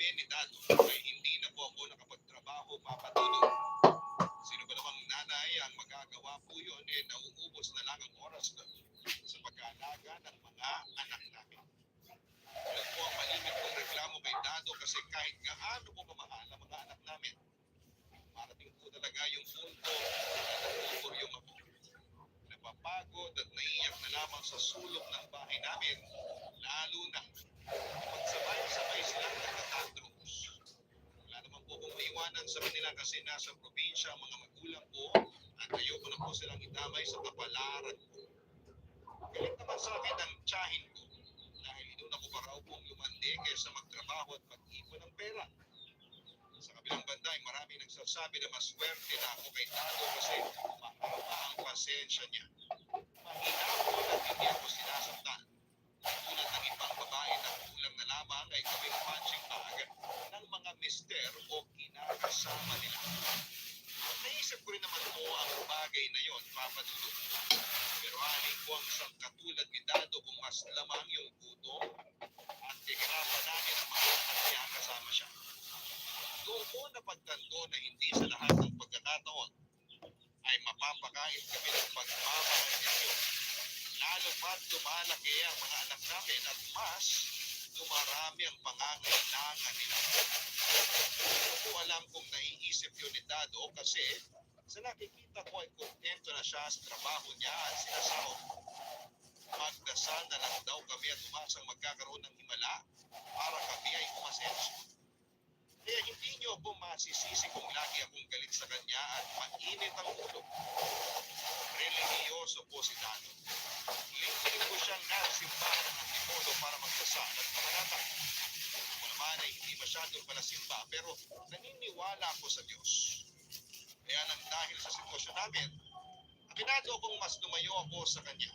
namin ni Dado ay hindi na po ako nakapagtrabaho papatuloy. Sino ba namang nanay ang magagawa po yun nauubos na lang ang oras ko sa pag-aalaga ng mga anak namin. Yun po ang malimit kong reklamo kay Dado kasi kahit gaano po kamahal ang mga anak namin, marating po talaga yung punto na natuturyong ako. Napapagod at naiiyak na lamang sa sulok ng bahay namin, lalo na kapag sabay-sabay silang nagtatantrums. Wala naman po kong maiwanan sa kanila kasi nasa probinsya ang mga magulang ko at ayoko na po silang idamay sa kapalaran ko. Galing naman sa akin ang tiyahin ko dahil inuna ko pa raw pong lumandi kaysa magtrabaho at mag-ipon ng pera. Sa kabilang banda ay maraming nagsasabi na maswerte na ako kay Dado kasi mahaba ang pasensya niya. Mahina ako at hindi ako sinasaktan. Tulad ng ibang babae na kulang na lamang ay gawing punching bag ng mga mister o kinakasama nila. Naisip ko rin naman po ang bagay na yon, papadulo. Pero alin ko ang isang katulad ni Dado kung mas lamang yung gutom at hihirapan namin ang mga anak niya kasama siya. Doon ko napagtanto na hindi sa lahat ng pagkakataon ay mapapakain kami ng pagmamahal ninyo. Lalo pa't lumalaki ang mga anak namin at mas dumarami ang pangangailangan nila. Hindi ko alam kung naiisip yun ni Dado kasi sa nakikita ko ay kontento na siya sa trabaho niya at sinasahod. Magdasal na lang daw kami at umasang magkakaroon ng himala para kami ay umasenso. Kaya hindi niyo ako masisisi kung lagi akong galit sa kanya at mainit ang ulo. Relihiyoso po si Dado. Lingkid ko siyang nagsimbahan ng antipolo para magdasal at mamanata. Ako naman ay hindi masyadong palasimba pero naniniwala ako sa Diyos. Kaya nang dahil sa sitwasyon namin, aminado akong mas lumayo ako sa kanya.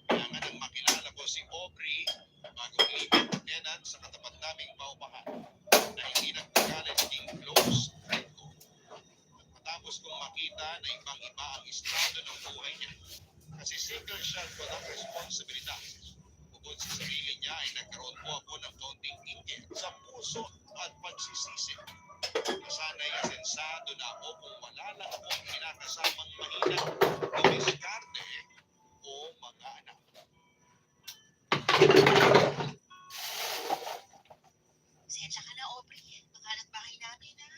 Kaya nga nang makilala ko si Aubrey, bagong living tenant sa katapat naming paupahan, na hindi nagtagalan naging close friend ko. Matapos kong makita na ibang-iba ang estado ng buhay niya, kasi single siya at walang responsibilidad. Bukod sa sarili niya ay nagkaroon po ako ng kaunting inggit sa puso at pagsisisi. Nasanay asensado na ako kung wala lang akong kinakasamang mahina, dumiskarte o mga anak. Sensya ka na, Aubrey. Makalat bahay namin, ha?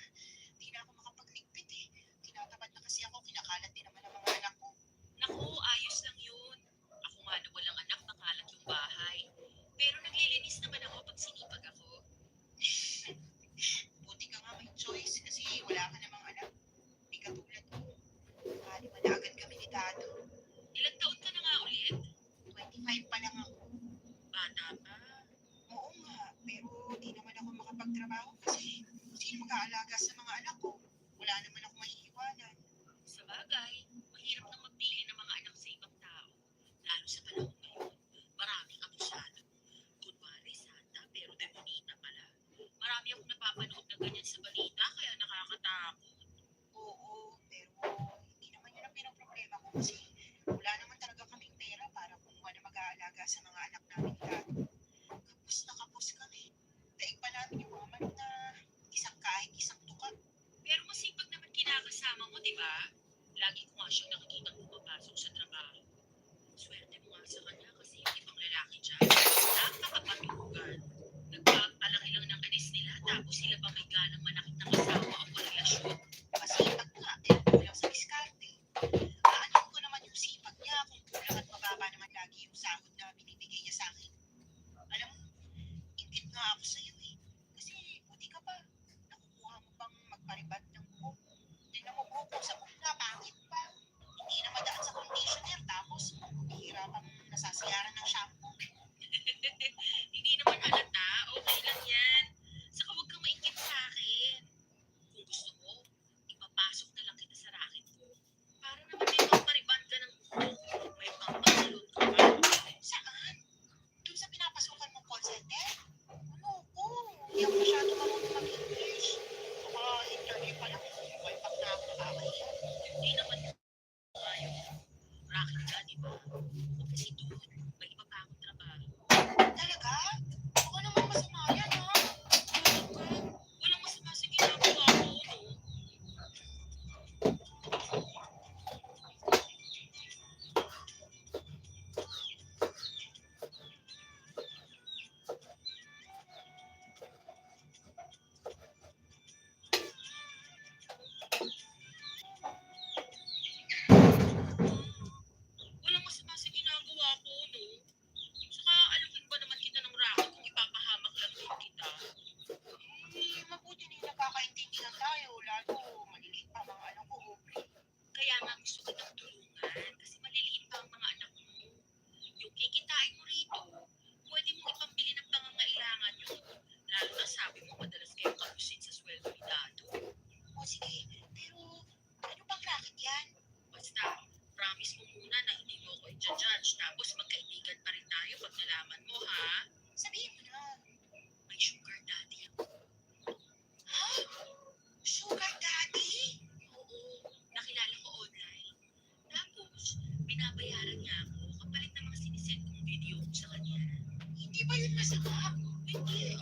Di na ako makapagligpit, eh. Tinatamad na kasi ako. Kinakalat din naman ang mga anak ko. Naku, ayos lang yun. Ako nga na walang anak, makalat yung bahay. Pero naglilinis naman ako pag sinipag ako. Buti ka nga may choice kasi wala ka namang anak. Di ka tulad ko. Nakaliwa na agad kami ni Dado. Ilang taon ka na nga ulit? 25 pa lang ako. Bata pa. Oo nga, pero di naman ako makapagtrabaho kasi sino mag-aalaga sa mga anak ko? Wala naman ako maiiwanan. Sa bagay, mahirap nang magpili ng mga anak sa ibang tao. Lalo sa panahon ngayon, maraming abusado. Kunwari, santa, pero demonita pala. Marami akong napapanood na ganyan sa balita, kaya nakakatakot. Oo, pero hindi naman yun ang pinoproblema ko kasi wala naman talaga kaming pera para kumuha na mag-aalaga sa mga anak namin ni Dado. Kapos na kapos kami. Daig pa namin yung mga manok na isang kahig, isang tuka. Pero masipag naman kinakasama mo, di ba? Lagi ko nga siyang nakikita pumapasok sa trabaho. Swerte mo nga sa kanya kasi yung ibang lalaki dyan, napakapatugan. Nagpaalaki lang ng anis nila, tapos sila pa may ganang manakit ng asawa o relasyon. Masipag nga, pero kulang sa diskarte. Aanin ko naman yung sipag niya kung kulang at mababa naman lagi yung sahod na binibigay niya sa akin. Alam mo, ingit nga ako sa'yo eh. Kasi buti ka pa. Nakukuha mo pang magparibad ng buhok. Tingnan mo buhok ko sa mukha, pangit pa. Hindi na madaan sa conditioner tapos hihirapang nasasiyaran ng shampoo. Hindi naman halata, okay lang yan. Saka huwag kang maingit sa akin. Kung gusto mo, ipapasok na lang kita sa racket ko. Para naman may pangpariban ka ng buhok. May pangpagsalot ka pa. Saan? Doon sa pinapasukan mong call center? Ano ko? Hindi ako masyado marunong mag-English. Baka interview pa lang, call back na ako nakakahiya. Hindi naman yun. Racket ka, di ba? O kasi doon, may iba pa ako Sabi mo madalas kayong kapusin sa sweldo ni Dado. O sige, pero ano bang racket yan? Basta, promise mo muna na hindi mo ako i-judge tapos magkaibigan pa rin tayo pag nalaman mo, ha? Sabihin mo na. May sugar daddy ako. Ha? Sugar daddy? Oo, nakilala ko online. Tapos, binabayaran niya ako kapalit ng mga sinisend kong video ko sa kanya. Hindi ba yun masama? Hindi,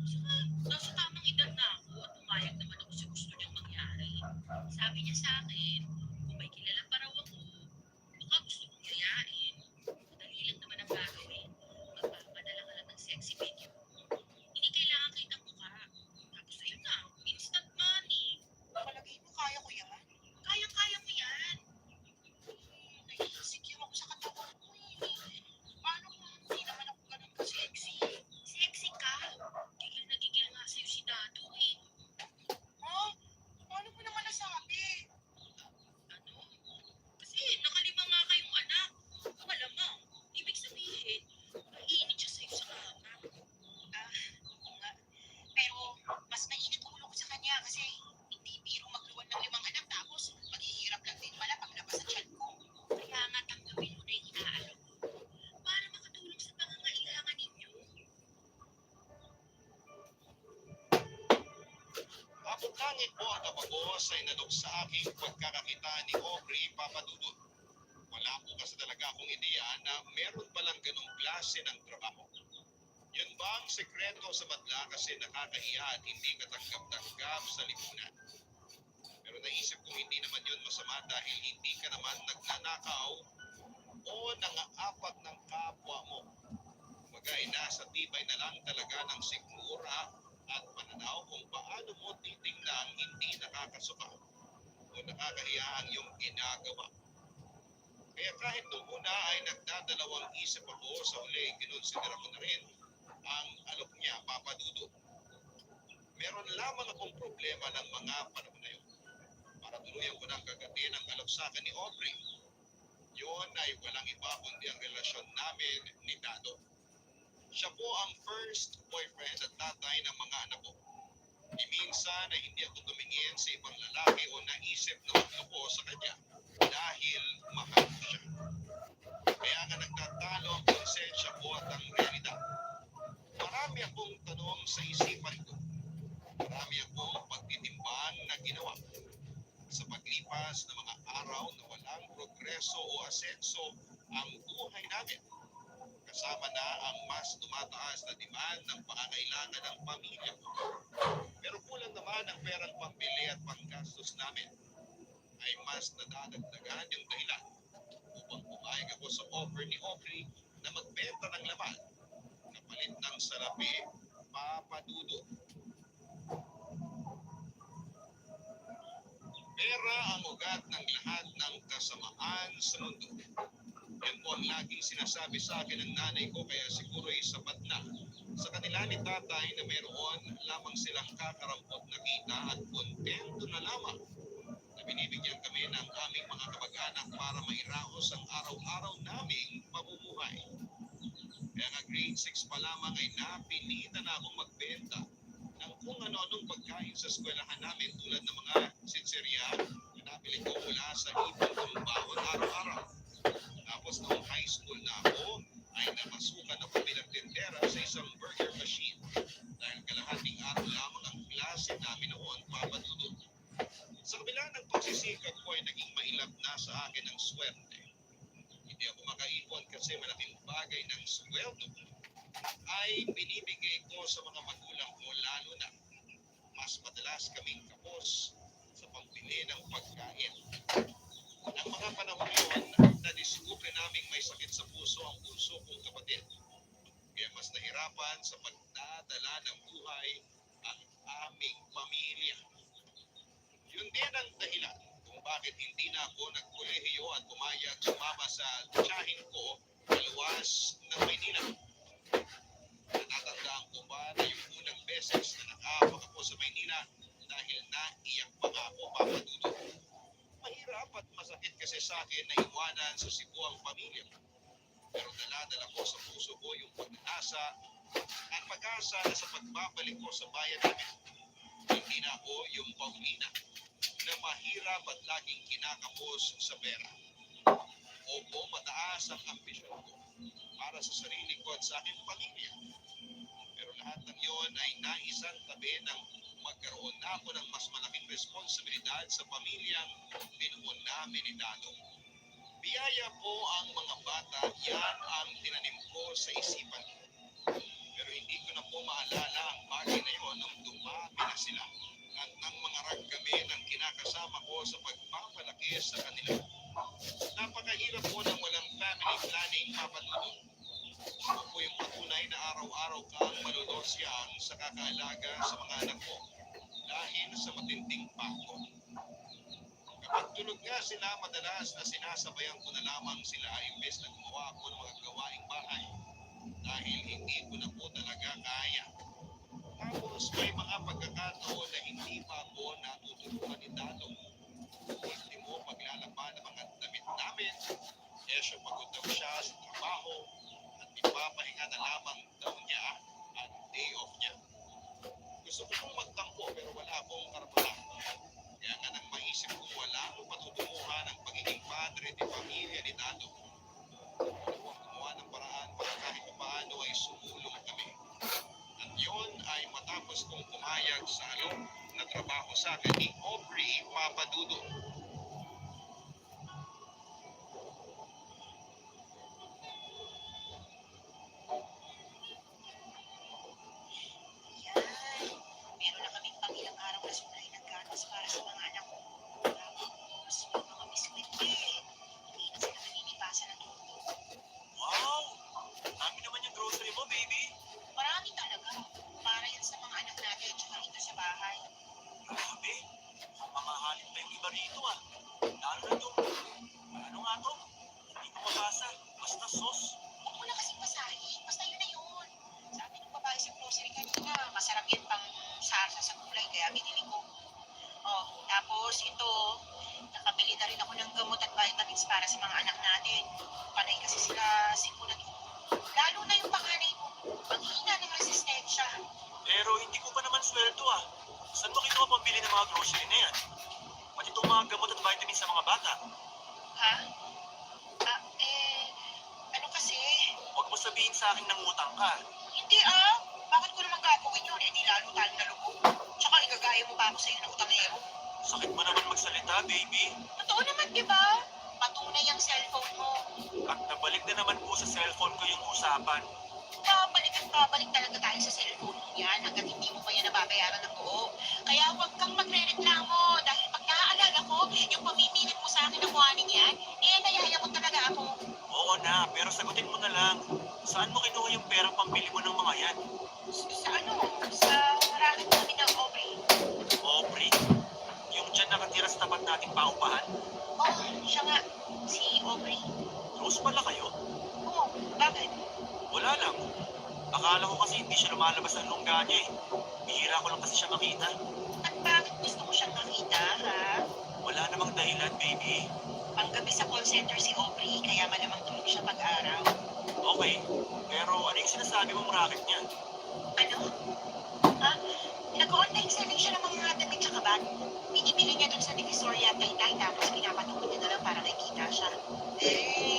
Saka, nasa tamang edad na ako at pumayag naman ako sa gusto niyang mangyari. Sabi niya sa akin, kung may kilala pa raw ako, baka gusto kong yayain. Madali lang naman ang gagawin. Magpapadala ka lang ng sexy video. Hindi kailangan kitang mukha. Tapos ayun na, instant money. Palagay mo kaya ko yan? Kayang-kaya mo yan. Nai-insecure ako sa katawan ko eh. Paano kung hindi naman ako ganun ka-sexy? Sexy ka. Gigil na gigil nga sa'yo si Dado eh. Ha? Paano mo naman nasabi? Ano? Kasi nakalima nga kayong anak. Malamang. Ibig sabihin, mainit siya sa'yo sa kama. Oo nga. Pero mas mainit ulo ko sa kanya kasi hindi biro magluwan ng 5 anak tapos maghihirap lang din pala paglabas sa tiyan ko. Kaya nga tanggapin mo na yung inaalok ko para makatulong sa pangangailangan ninyo. Abot-langit po ang kapagos ay nanok sa aking pagkakakita ni Aubrey Papadudut. Wala po kasi talaga akong ideya na meron palang ganong klase ng trabaho. Yan ba ang sekreto sa madla kasi nakakaiya at hindi katanggap-tanggap sa lipunan? Pero naisip kong hindi naman yun masama dahil hindi ka naman nagnanakaw o nangaapak ng kapwa mo. Kumbaga ay nasa tibay na lang talaga ng sigmura at pananaw kung paano mo titingnang hindi nakakasuka o nakakahiya ang iyong ginagawa. Kaya kahit nung una ay nagdadalawang isip ako, sa huli kinonsidera ko na rin ang alok niya, Papa Dudo. Meron lamang akong problema ng mga panahon na yun. Para tuluyan ko ng kagatin ang alok sa akin ni Aubrey. Yun ay walang iba kundi ang relasyon namin ni Dado. Siya po ang first boyfriend at tatay ng mga anak ko. Di minsan na hindi ako tumingin sa ibang lalaki o naisip na magloko sa kanya dahil mahal ko siya. Kaya nga nagtatalo ang konsensya ko at ang realidad. Marami akong tanong sa isipan ko. Marami akong pagtitimbang na ginawa. Sa paglipas ng mga araw na walang progreso o asenso ang buhay namin. Kasama na ang mas tumataas na demand ng pangangailangan ng pamilya ko. Pero kulang naman ang perang pambili at panggastos namin. Ay mas nadadagdagan yung dahilan upang pumayag ako sa offer ni Aubrey na magbenta ng laman kapalit ng salapi, Papadudo. Pera ang ugat ng lahat ng kasamaan sa mundo. Yan po ang laging sinasabi sa akin ng nanay ko kaya siguro ay sapat na sa kanila ni tatay na meron lamang silang kakarampot na kita at kontento na lamang na binibigyan kami ng aming mga kamag-anak para mairaos ang araw-araw naming pamumuhay. Kaya nga grade 6 pa lamang ay napilitan na akong magbenta ng kung ano-anong pagkain sa eskwelahan namin tulad ng mga sitserya na nabili ko mula sa ipon kong bawat araw-araw. Tapos noong high school na ako, ay namasukan ako bilang tindera sa isang burger machine dahil kalahating araw lamang ang klase namin noon, Papadudo. Sa kabila ng pagsisikap ko ay naging mailap na sa akin ang swerte. Hindi ako makaipon kasi malaking bagay ng sweldo ko ay binibigay ko sa mga magulang ko lalo na mas madalas kaming kapos sa pambili ng pagkain. Ang mga panahon yun, na-discover naming may sakit sa puso ang bunso kong kapatid. Kaya mas nahirapan sa pagdadala ng buhay ang aming pamilya. Yun din ang dahilan kung bakit hindi na ako nagkolehiyo at pumayag sumama sa tiyahin ko kaluwas ng Maynila. Natatandaan ko ba na yung unang beses na nakaapak ako sa Maynila dahil naiyak pa nga ako, Papadudo. Mahirap at masakit kasi sa akin na iwanan sa Cebu ang pamilya ko. Pero dala-dala ko sa puso ko yung pag-asa Ang pag-asa na sa pagbabalik ko sa bayan namin, hindi na ako yung Paulina na mahirap at laging kinakapos sa pera. Opo, mataas ang ambisyon ko para sa sarili ko at sa aking pamilya. Pero lahat ng yon ay naisang tabi ng magkaroon na ako ng mas malaking responsibilidad sa pamilyang binuon namin ni Dado. Biyaya po ang mga bata, yan ang tinanim ko sa isipan ko. Pero hindi ko na po maalala ang bagay na yon nung dumami na sila at ang mga raggamin ang kinakasama ko sa pagpapalaki sa kanila. Napakahirap po ng walang family planning, Papa Dudo. Ako po yung patunay na araw-araw kang malulusyang sa kakaalaga sa mga anak mo dahil sa matinding pagod. Kapag tulog nga sila, madalas na sinasabayan ko na lamang sila imbes na gumawa ako ng mga gawaing bahay dahil hindi ko na po talaga kaya. Tapos may mga pagkakataon na hindi pa ako natutulungan ni Dado. Hindi mo paglalaban ng mga damit namin, siya pagod daw siya sa trabaho at ipapahinga na lamang daw niya ang day off niya. Gusto ko pong magtampo pero wala akong karapatan. Kaya nga nang maisip ko wala akong patutunguhan ang pagiging padre de pamilya ni Dado. Ako ang gumawa ng paraan para kahit paano ay sumulong kami. At yon ay matapos kong pumayag sa na trabaho sa akin ni Aubrey Papadudo. Yan. Meron na kaming pangilang araw na supply ng gatas para sa mga anak ko. Tapos yung mga biskwit din. Hindi na sila naninibasan ng tuto. Wow! Dami naman yung grocery mo, baby. Marami talaga. Para yan sa mga anak natin at saka ito sa bahay. Grabe. Mamahalin pa yung iba rito ah. Lalo na itong, ano nga to? Hindi ko mabasa. Basta sauce. Huwag mo na kasing basahin. Basta yun na yun. Sabi ng babae sa grocery kanina, masarap yan pang sarsa sa gulay kaya binili ko. Oh, tapos ito, nakabili na rin ako ng gamot at vitamins para sa mga anak natin. Panay kasi sila simulat ko. Lalo na yung panganay mo. Ang hina ng resistensya. Pero hindi ko pa naman sweldo ah. Saan mo kinuha pambili ng mga grocery na yan? Pati itong mga gamot at vitamins sa mga bata. Ha? Ano kasi? Huwag mo sabihin sa akin nangutang ka. Hindi Bakit ko naman gagawin yun? Di lalo talo na lubog. Tsaka igagaya mo pa ako sa'yo ng utangero. Sakit mo naman magsalita, baby. Totoo naman, di ba? Patunay ang cellphone mo. At nabalik na naman po sa cellphone ko yung usapan. Babalik at babalik talaga tayo sa cellphone mo yan hanggat hindi mo pa yan nababayaran ng buo. Kaya huwag kang magre-reklamo dahil pag naaalala ko, yung pamimilit mo sa akin na kuhanin yan, nayayamot talaga ako. Oo na, pero sagutin mo na lang. Saan mo kinuha yung perang pambili mo ng mga yan? Sa Sa racket namin ng Aubrey. Aubrey? Yung dyan nakatira sa tapat nating paupahan? Oo, siya nga. Si Aubrey. Close pala kayo? Oo, bakit? Wala lang. Akala ko kasi hindi siya lumalabas ng lungga niya eh. Bihira ko lang kasi siya makita. At bakit gusto mo siyang makita, ha? Wala namang dahilan, baby. Panggabi sa call center si Aubrey, kaya malamang tulog siya pag-araw. Okay, pero ano yung sinasabi mong racket niya? Ano? Ha? Nag-online selling siya ng mga damit sa bag. Binibili niya dun sa Divisoria at Taytay tapos pinapatungkol niya na lang para nakikita siya.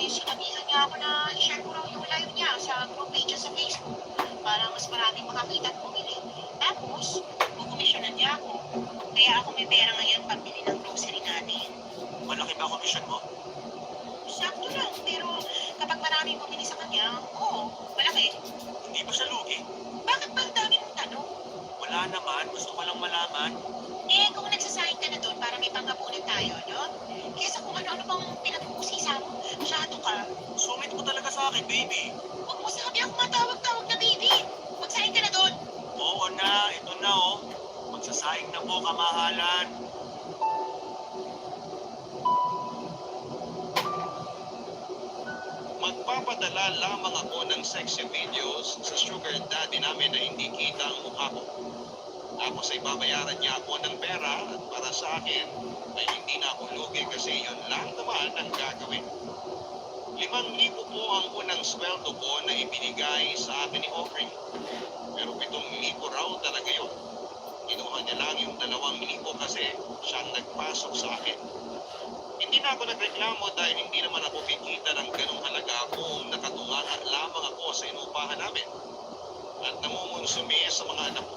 Sinabihan niya ako na i-share ko raw yung live niya sa group page sa Facebook para mas maraming makakita at bumili. Tapos, kukomisyonan niya ako. Kaya ako may pera ngayon pambili ng grocery natin. Malaki ba komisyon mo? Sakto lang, pero kapag maraming bumili sa kanya, oo, malaki. Hindi ba siya lugi? Bakit ba ang dami mong tanong? Wala naman, gusto ko lang malaman. Kung nagsasahid ka na doon para may panghapunan tayo, no? Kesa kung ano-ano pang pinag-uusisa mo, masyado ka. Sumit mo talaga sa akin, baby. Huwag mo sabi ako matawag-tawag na baby. Magsahid ka na doon. Oo na, ito na oh. Magsasaing na po, kamahalan. Magpapadala lamang ako ng sexy videos sa sugar daddy namin na hindi kita ang mukha ko. Tapos ay babayaran niya ako ng pera at para sa akin ay hindi na ako lugi kasi yun lang naman ang gagawin. 5,000 po ang unang sweldo ko na ibinigay sa akin ni Aubrey. Pero 7,000 raw talaga yun. Kinuha niya lang yung 2,000 kasi siyang nagpasok sa akin. Hindi na ako nagreklamo dahil hindi naman ako kikita ng ganong halaga kung nakatunga lamang ako sa inupahan namin at namumunsumi sa mga anak ko.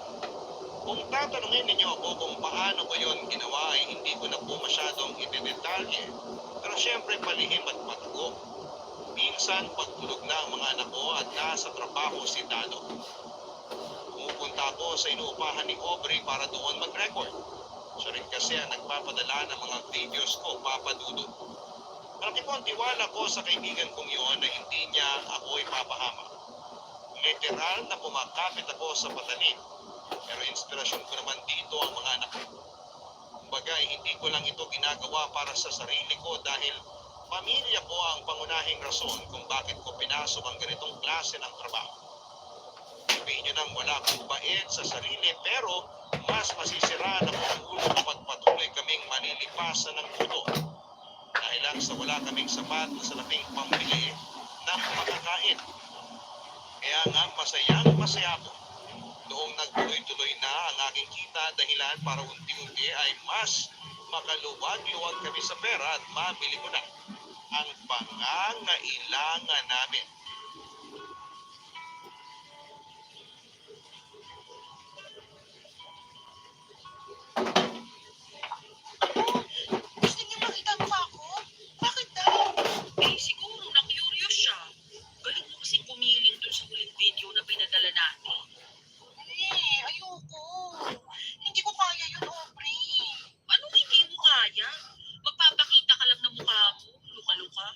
Kung tatanungin ninyo ako kung paano ko yon ginawa ay hindi ko na po masyadong itidetalye. Pero syempre palihim at patugo. Minsan pagtulog na ang mga anak ko at nasa trabaho si Dano. Pumupunta ako sa inuupahan ni Aubrey para doon mag-record. Siya rin kasi ang nagpapadala ng mga videos ko, Papa Dudo. Malaki po ang tiwala ko sa kaibigan kong yun na hindi niya ako ipapahama. Literal na kumakapit ako sa patalim. Pero inspirasyon ko naman dito ang mga anak ko. Kumbaga, hindi ko lang ito ginagawa para sa sarili ko dahil pamilya ko ang pangunahing rason kung bakit ko pinasok ang ganitong klase ng trabaho. Sabihin nyo nang wala akong bait sa sarili pero mas masisira na po ang ulo kapag patuloy kaming manilipasan ng puto. Dahil lang sa wala kaming sapat na salaping pambili ng makakain. Kaya nga masaya ako. Noong nagtuloy-tuloy na ang aking kita dahilan para unti-unti ay mas makaluwag-luwag kami sa pera at mabili ko na ang pangangailangan namin. Gusto niyo makita ang mukha ko? Bakit daw? Eh, siguro na-curious siya. Galing mo kasi pumiling dun sa huling video na pinadala natin. Ayoko. Hindi ko kaya yun, Aubrey. Anong hindi mo kaya? Magpapakita ka lang ng mukha mo, luka-luka.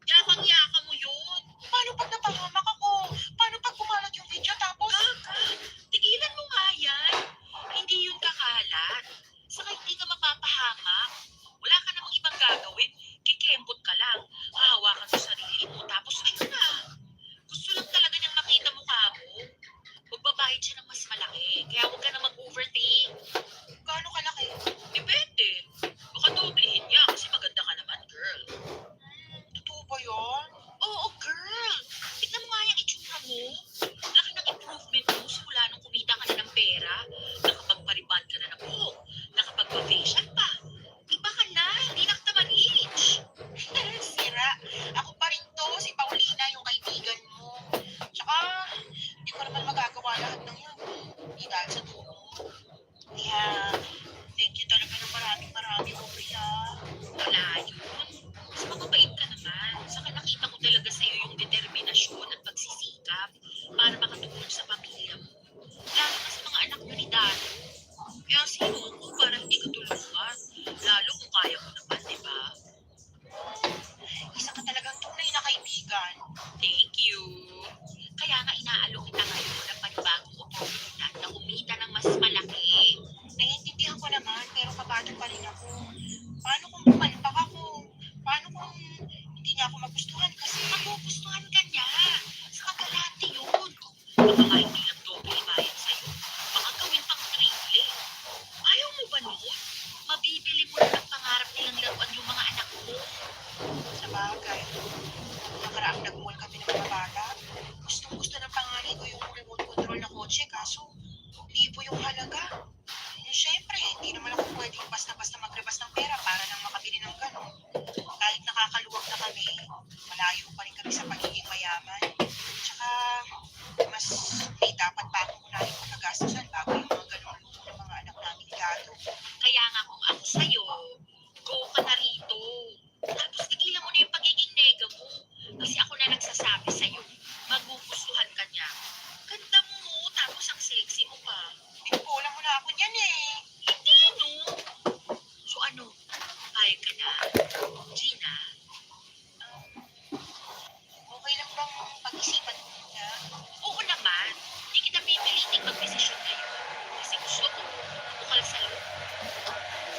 Yakang-yaka mo yun. Paano pag napahamak ako? Paano pag kumalat yung video tapos... Gaga, tigilan mo nga yan. Hindi yun kakalat. Saka hindi ka mapapahamak. Wala ka namang ibang gagawin. Kikembot ka lang. Hahawakan sa sarili mo. Tapos ayun na. Gusto lang talaga niyang makita mukha mo. Magbabayad siya ng mas malaki. Kaya huwag ka na mag-overthink. Gaano kalaki? Depende. Baka doblehin niya kasi maganda ka naman, girl. Totoo ba yun? Oo, girl. Tignan mo nga yung itsura mo. Laki ng improvement mo simula nung kumita ka na ng pera. Nakapagpariban ka na ng buhok. Nakapagpa-facial pa. Iba ka na. Hindi na kita mag-itch. Sira. Ako pa rin to, si Paulina, yung kaibigan mo. Tsaka, hindi ko naman magagawa lahat ng yun. Hindi dahil sa tulong mo. Kaya, thank you talaga ng maraming, Aubrey, ha. Wala yun. Mas mababait ka naman. Saka nakita ko talaga sa'yo yung determinasyon at pagsisikap para makatulong sa pamilya mo. Lalo na sa mga anak nyo ni Dano. Kaya sino ako para hindi ka tulungan? Lalo kung kaya mo naman, di ba? Isa ka talagang tunay na kaibigan. Thank you. Kaya nga inaalok kita ngayon ng panibagong oportunidad na kumita ng mas malaki. Naiintindihan ko naman, pero kabado pa rin ako. Paano kung pumalpak ako? Paano kung hindi niya ako magustuhan kasi... Magugustuhan ka niya. Sa kalahati yun. Baka nga hindi lang doble bayad sa'yo. Baka gawin pang triple. Ayaw mo ba nun? Mabibili mo na ng pangarap nilang laruan yung mga anak mo. Sa bagay, nakaraang nag-mall kami ng mga bata. Gustong-gusto ng panganay ko yung remote control na kotse, kaso libo yung halaga. Siyempre, hindi naman ako pwedeng basta-basta maglabas ng pera para lang makabili ng gano'n. Kahit nakakaluwag na kami, malayo pa rin kami sa pagiging mayaman. Tsaka, mas may dapat pa akong unahin kong nagastusan bago yung mga gano'n luto ng mga anak namin ni Gato. Kaya nga kung ako sa'yo, go ka na rito. Tapos tigilan mo na yung pagiging nega mo. Kasi ako na nagsasabi sa'yo, magugustuhan ka niya. Ganda mo, tapos ang sexy mo pa. Pinukulang mo na ako niyan eh. Hindi, no? So ano, payag ka na? Gina, Okay lang bang pag-isipan mo muna? oo naman. Hindi kita pipiliting mag-desisyon ngayon. Kasi gusto ko, bukal sa loob.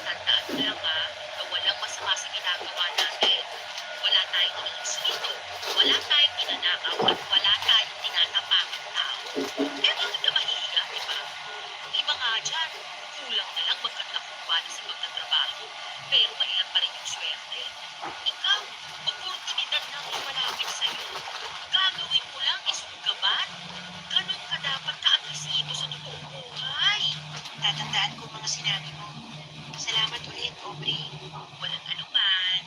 Tandaan mo lang ha, na walang masama sa ginagawa natin. Wala tayong iniiskito, wala tayong inanakaw, at wala tayong tinatapakang tao. Kaya bakit ka mahihiya, di ba? Iba nga dyan, kulang na lang magkatakuha na sa pagtatrabaho, pero mailan pa rin yung swerte. Ikaw, oportunidad na wala Tatandaan ko ang mga sinabi mo. Salamat ulit, Aubrey. Walang anuman.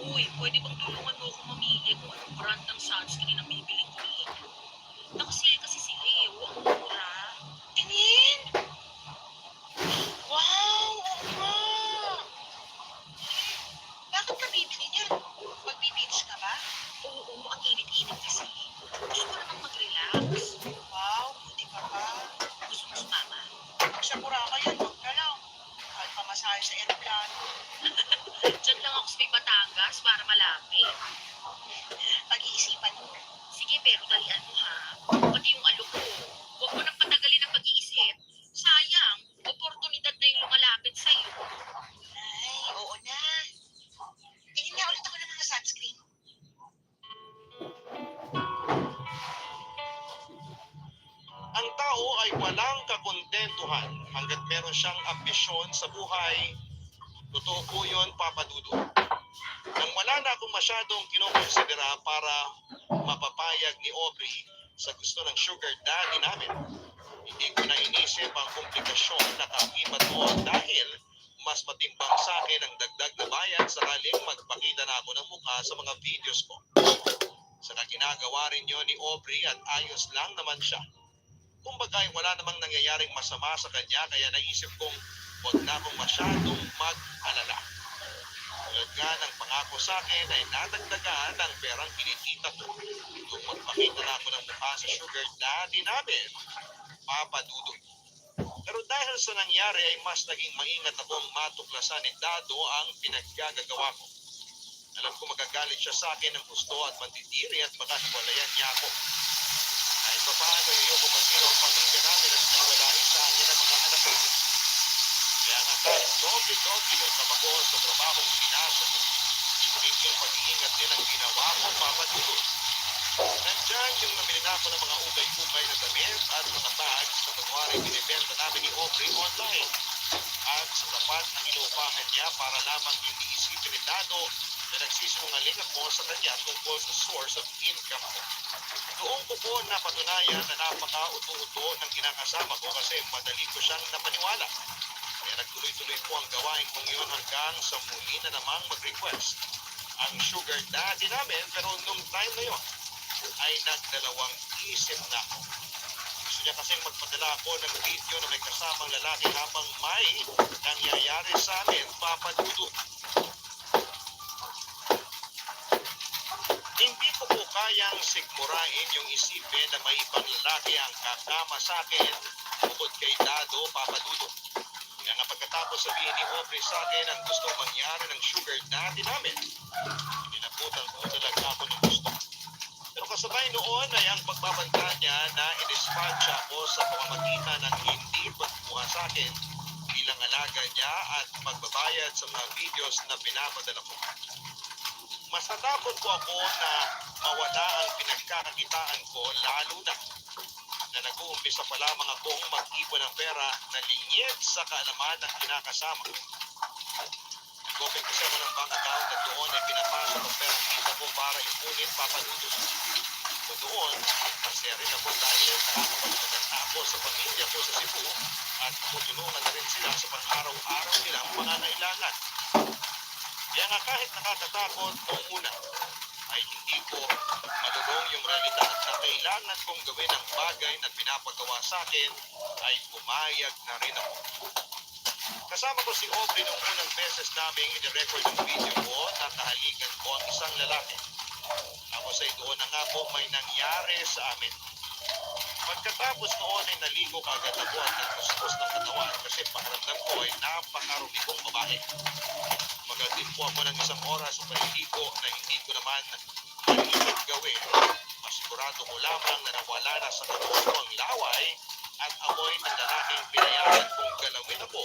Uy, pwede bang tulungan mo ako mamili kung anong brand ng sunscreen ang bibiling ko dito? Nakasale kasi sila eh. Huwag mura. Tingin! Wow! Oo nga! Bakit ka bibili niyan? Magbi-beach ka ba? Oo, ang init-init kasi. Gusto ko namang mag-relax. Wow, buti ka pa. Gusto mo sumama? Pag sa Boracay yan, huwag ka lang. Kahit pamasahe sa aeroplano. Diyan lang ako sa may Batangas para malapit. Pag-iisipan mo. Sige, pero dalian mo ha. Pati yung alok ko. Huwag mo nang patagalin ang pag-iisip. Sayang, oportunidad na yung lumalapit sa'yo. Ay, oo na. Tingin nga ulit ako ng mga sunscreen. Ang tao ay walang kakontentuhan hanggat meron siyang ambisyon sa buhay. Totoo po yun, Papa Dudu. Nang wala na akong masyadong kinokonsidera para mapapayag ni Aubrey sa gusto ng sugar daddy namin, hindi ko na inisip ang komplikasyon na kakibat doon dahil mas matimbang sa akin ang dagdag na bayad sakaling magpakita na ako ng mukha sa mga videos ko. Saka ginagawa rin yun ni Aubrey at ayos lang naman siya. Kumbaga ay wala namang nangyayaring masama sa kanya kaya naisip kong huwag na akong masyadong mag-alala. Tulad nga ng pangako sa akin ay nadagdagan ng perang kinikita ko kung magpakita na ako ng mukha sa sugar daddy namin, Papa Dudu. Pero dahil sa nangyari ay mas naging maingat akong matuklasan ni Dado ang pinaggagawa ko. Alam ko magagalit siya sa akin ng gusto at mandidiri at baka hiwalayan niya ako. Ay paano niyo ko masiro ang pamilya namin at naiwalain sa akin ang mga anak ko. Kaya nga kahit doble-doble yung tabako sa trabahong pinasok ko, ngunit yung pag-iingat din ang ginawa ko, Papa Dudu. Nandyan yung nabili na ako ng mga ugay-ugay na damit at mga bags na kunwari binibenta namin ni Aubrey online. At sa tapat na inuupahan niya para lamang hindi isipin ni Dado na nagsisinungaling ako sa kanya tungkol sa source of income ko. Doon ko po napatunayan na napaka-uto-uto ng kinakasama ko kasi madali ko siyang napaniwala. Kaya nagtuloy-tuloy po ang gawain kong yun hanggang sa muli na namang mag-request ang sugar daddy namin, pero nung time na yun ay nagdalawang isip na ako. Gusto niya kasing magpadala ako ng video na may kasamang lalaki habang may nangyayari sa amin, Papa Dudu. Hindi ko po kayang sigmurain yung isipin na may ibang lalaki ang kakama sa akin bukod kay Dado, Papa Dudu. Kaya nga pagkatapos sabihin ni Aubrey sa akin ang gusto mangyari ng sugar daddy namin, pinaputan ko talaga ako ng gusto. Pero kasabay noon ay ang pagbabanta niya na i-dispatch ako sa pamamagitan ng hindi pagkuha sa akin bilang alaga niya at magbabayad sa mga videos na pinapadala ko. Mas natakot po ako na mawala ang pinagkakakitaan ko lalo na nag-uumpisa pa lamang akong mag-ipon ng pera na lingid sa kaalaman ng kinakasama. Nag-open kasi ako ng bank account at doon ay pinapasok ang pera kita ko para ipunin, Papa Dudu. So doon, masaya rin ako dahil nakakapagpaganda ako sa pamilya ko sa Cebu at tutulungan na rin sila sa pang-araw-araw nilang pangangailangan. Kaya nga kahit nakakatakot noong una, ay hindi ko madulong yung realidad na kailangan kong gawin ang bagay na pinapagawa sa akin ay pumayag na rin ako. Kasama ko si Aubrey noong unang beses naming i-record yung video ko na kahalikan ko ang isang lalaki. Tapos ay doon na nga po may nangyari sa amin. Pagkatapos noon ay naligo kagad ako at nagkuskus ng katawan kasi pakiramdam ko ay napakarumi kong babae. Magaling po ako ng isang oras sa paliligo na hindi ko naman mahilig gawin. Masigurado ko lamang na nawala na sa katawan ko ang laway at amoy ng lalaking pinayagan kong galawin ako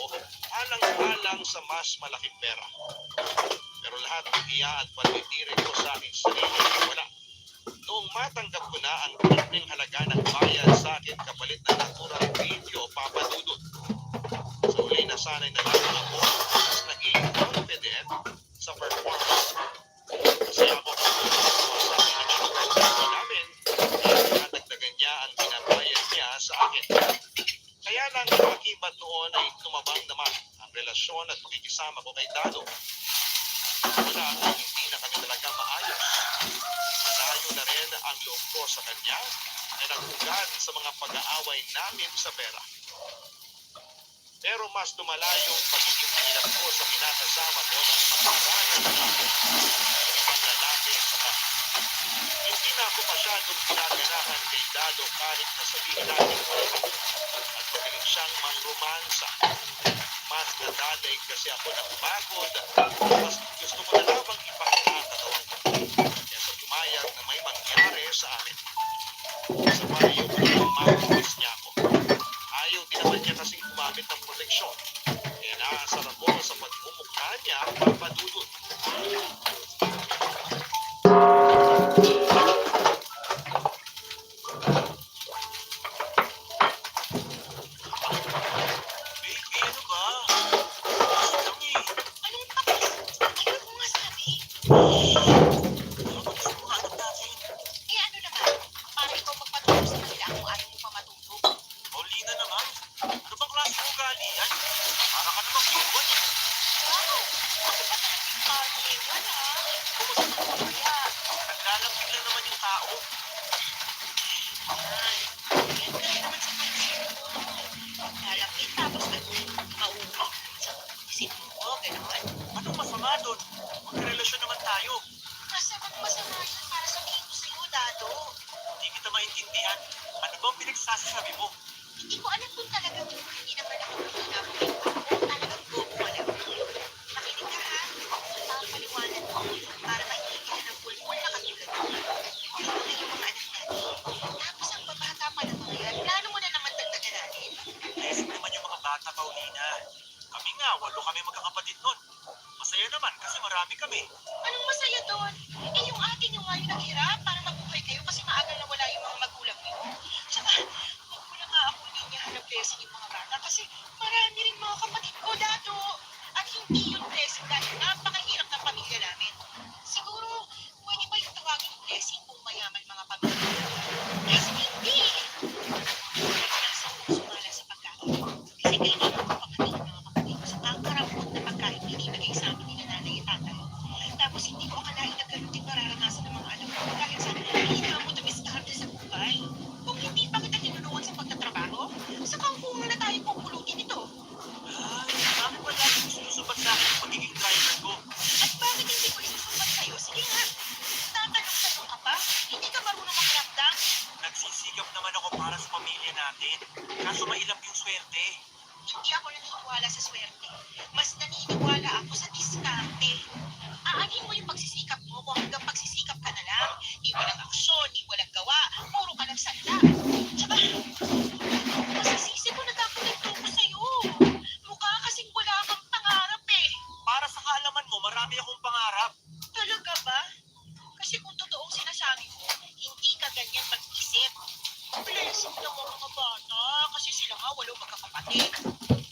alang-alang sa mas malaking pera. Pero lahat ng iya at pagtitiri ko sa aking sarili ay wala. Noong matanggap ko na ang aking halaga ng bayad sa akin kapalit ng natural video, Papa Dudu. Sa uli na sana'y nalaman ako mas naging confident sa performance. Kasi ako sa akin ang inuupo namin at nadagdagan niya ang binabayad niya sa akin. Kaya lang akibat Maliban noon ay tumabang naman ang relasyon at pakikisama ko kay Dado. Una ay hindi na kami talaga maayos. Malayo na rin ang loob ko sa kanya na nagugad sa mga pag-aaway namin sa pera. Pero mas lumala yung pagiging pilap ko sa kinakasama ko ng makakanan namin ang lalaki sa kanya. Hindi na ako masyadong ginaganahan kay Dado kahit na sabihin natin at magaling siyang mangromansa. Mas nadadaig kasi ako ng pagod, mas gusto ko na lamang ipakakatawan ko. Kaya sa pumayag na may mangyari sa amin. Sa payo ko na makulis niya ako. Ayaw din naman niya kasing gumamit ng proteksyon. Kaya naasar ako sa pagmumukha niya papadudod. Baby, ano ba? Gusto lang eh. Anong pakis? Ayaw ko nga sabi. Ano ba gusto mo hanap natin? Eh ano naman? Para ikaw magpatulog sa kanila kung ayaw mo pa matulog. Paulina naman. Ano bang klase mo ugali yan? Para ka namang iwan eh. Wow! Ako pa talagang party. Wala. Kumusta ka kaya? Naglalambing lang naman yung tao. Ay, yan ka rin naman sa pansin mo. Lalapit tapos mauwi. Sa isip mo, gano'n. Anong masama doon? Magrelasyon naman tayo. Masama yun para sabihin ko sa'yo, Dado. Hindi kita maintindihan. Ano bang pinagsasasabi mo? Hindi ko alam kung talagang hindi naman ako pinapakita ko. Talagang bobo ka lang. Nakinig ka ha? Papaliwanag ko para maintindihan ng pulpul na katulad mo. Dito na yung mga anak natin. Tapos ang babata pa ng mga yan, plano mo na naman dagdagan natin. Blessing naman yung mga bata, Paulina. Kami nga, 8 kami magkakapatid nun. Masaya naman kasi marami kami. Anong masaya doon? Eh yung atin yung nga yung naghirap para mabuhay kayo kasi maaga na wala yung mga magulang niyo. Tsaka, huwag mo na nga ako linyahan ng blessing yung mga bata kasi marami rin mga kapatid ko, Dado. At hindi yun blessing dahil napakahirap ng pamilya namin. Siguro, pwede ba yung tawagin yung blessing kung mayaman mga pamilya? Kasi hindi. Nasa kong sumala sa pagkain. Kasi kailangan ko papatid ng mga kapatid ko sa pangkarapot na pagkain binibigay sa amin ni nanay at tatay. Tapos hindi ko akalain na ganun din mararanasan ng mga anak ko dahil sa hina mo dumiskarte sa buhay. Kung hindi pa kita tinulungan sa pagtatrabaho, sa kangkungan na tayo pupulutin ito. Ay, bakit ba lagi sinusubat sa akin ang pagiging driver ko? At bakit hindi ko isusumbat sa'yo? Sige nga, tatanong-tanong ka pa? Hindi ka marunong magramdam? Nagsisikap naman ako para sa pamilya natin. Kaso mailap yung swerte. Hindi ako naniniwala sa swerte. Mas naniniwala ako sa diskarte. Aanin mo yung pagsisikap mo kung hanggang pagsisikap ka na lang. Di walang aksyon, di walang gawa, puro ka lang salita. Tsaka, masisisi ko nagkakulito ko sa'yo. Mukha kasing wala kang pangarap eh. Para sa kaalaman mo, marami akong pangarap. Talaga ba? Kasi kung totoong sinasabi mo, hindi ka ganyan mag-isip. Blessing ng mga bata kasi sila nga walang magkakapatid.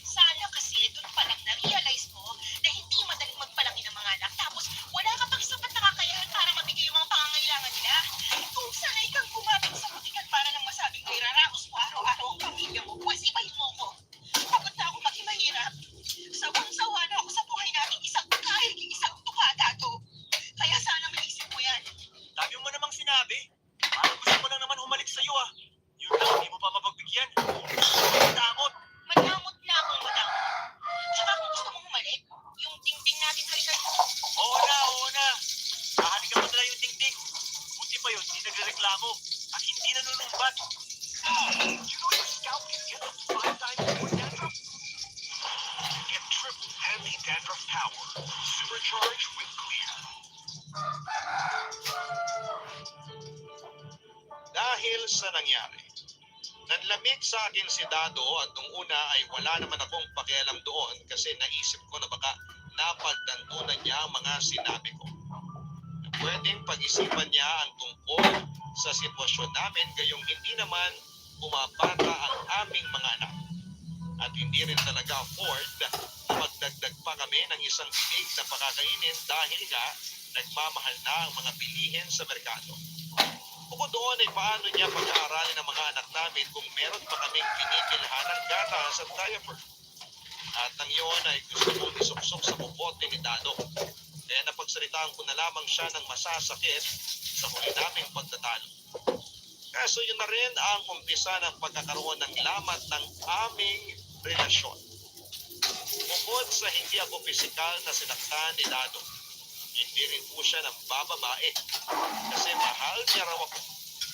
Sana kasi doon pa lang na-realize mo na hindi madaling magpalaki ng mga anak tapos wala ka pang sapat na kakayahan para mabigay yung mga pangangailangan nila. Kung sanay kang gumamit sa butikan para lang masabing may raraos mo araw-araw ang pamilya mo, pues ibahin mo ko. Pagod na ako maging mahirap. Sawang-sawa na ako sa buhay natin isang kahit isang tukada to. Kaya sana maisip mo yan. Dami mo namang sinabi. Parang gusto ko lang naman humalik sa'yo ah. Yun lang, hindi mo pa mapagbigyan. Damot. Madamot na akong madamot. Tsaka kung gusto mong humalik, yung dingding natin halikan mo. Oo na. Kahalikan mo na lang yung dingding. Buti pa yun, hindi nagreklamo. At hindi nanunumbat. You know your scalp can get up to 5 times more dandruff? Get triple anti-dandruff power. Supercharged with Clear. Dahil sa nangyari, nanlamig sa akin si Dado at nung una ay wala naman akong pakialam doon kasi naisip ko na baka napagtantunan niya ang mga sinabi ko. Na pwedeng pag-isipan niya ang tungkol sa sitwasyon namin gayong hindi naman bumabata ang aming mga anak. At hindi rin talaga afford na magdagdag pa kami ng isang big na pakakainin dahil nga nagmamahal na ang mga bilihin sa merkado. Bukod doon ay paano niya pag-aaralin ng mga anak namin kung meron pa kaming kinikilhan ng gatas at diaper. At nang yun ay gusto kong isuksok sa bubote ni Dado. Kaya napagsalitaan ko na lamang siya ng masasakit sa huli naming pagtatalo. Kaso yun na rin ang umpisa ng pagkakaroon ng lamat ng aming relasyon. Bukod sa hindi ako pisikal na sinaktan ni Dado, hindi rin po siya ng bababae. Kasi mahal niya raw ako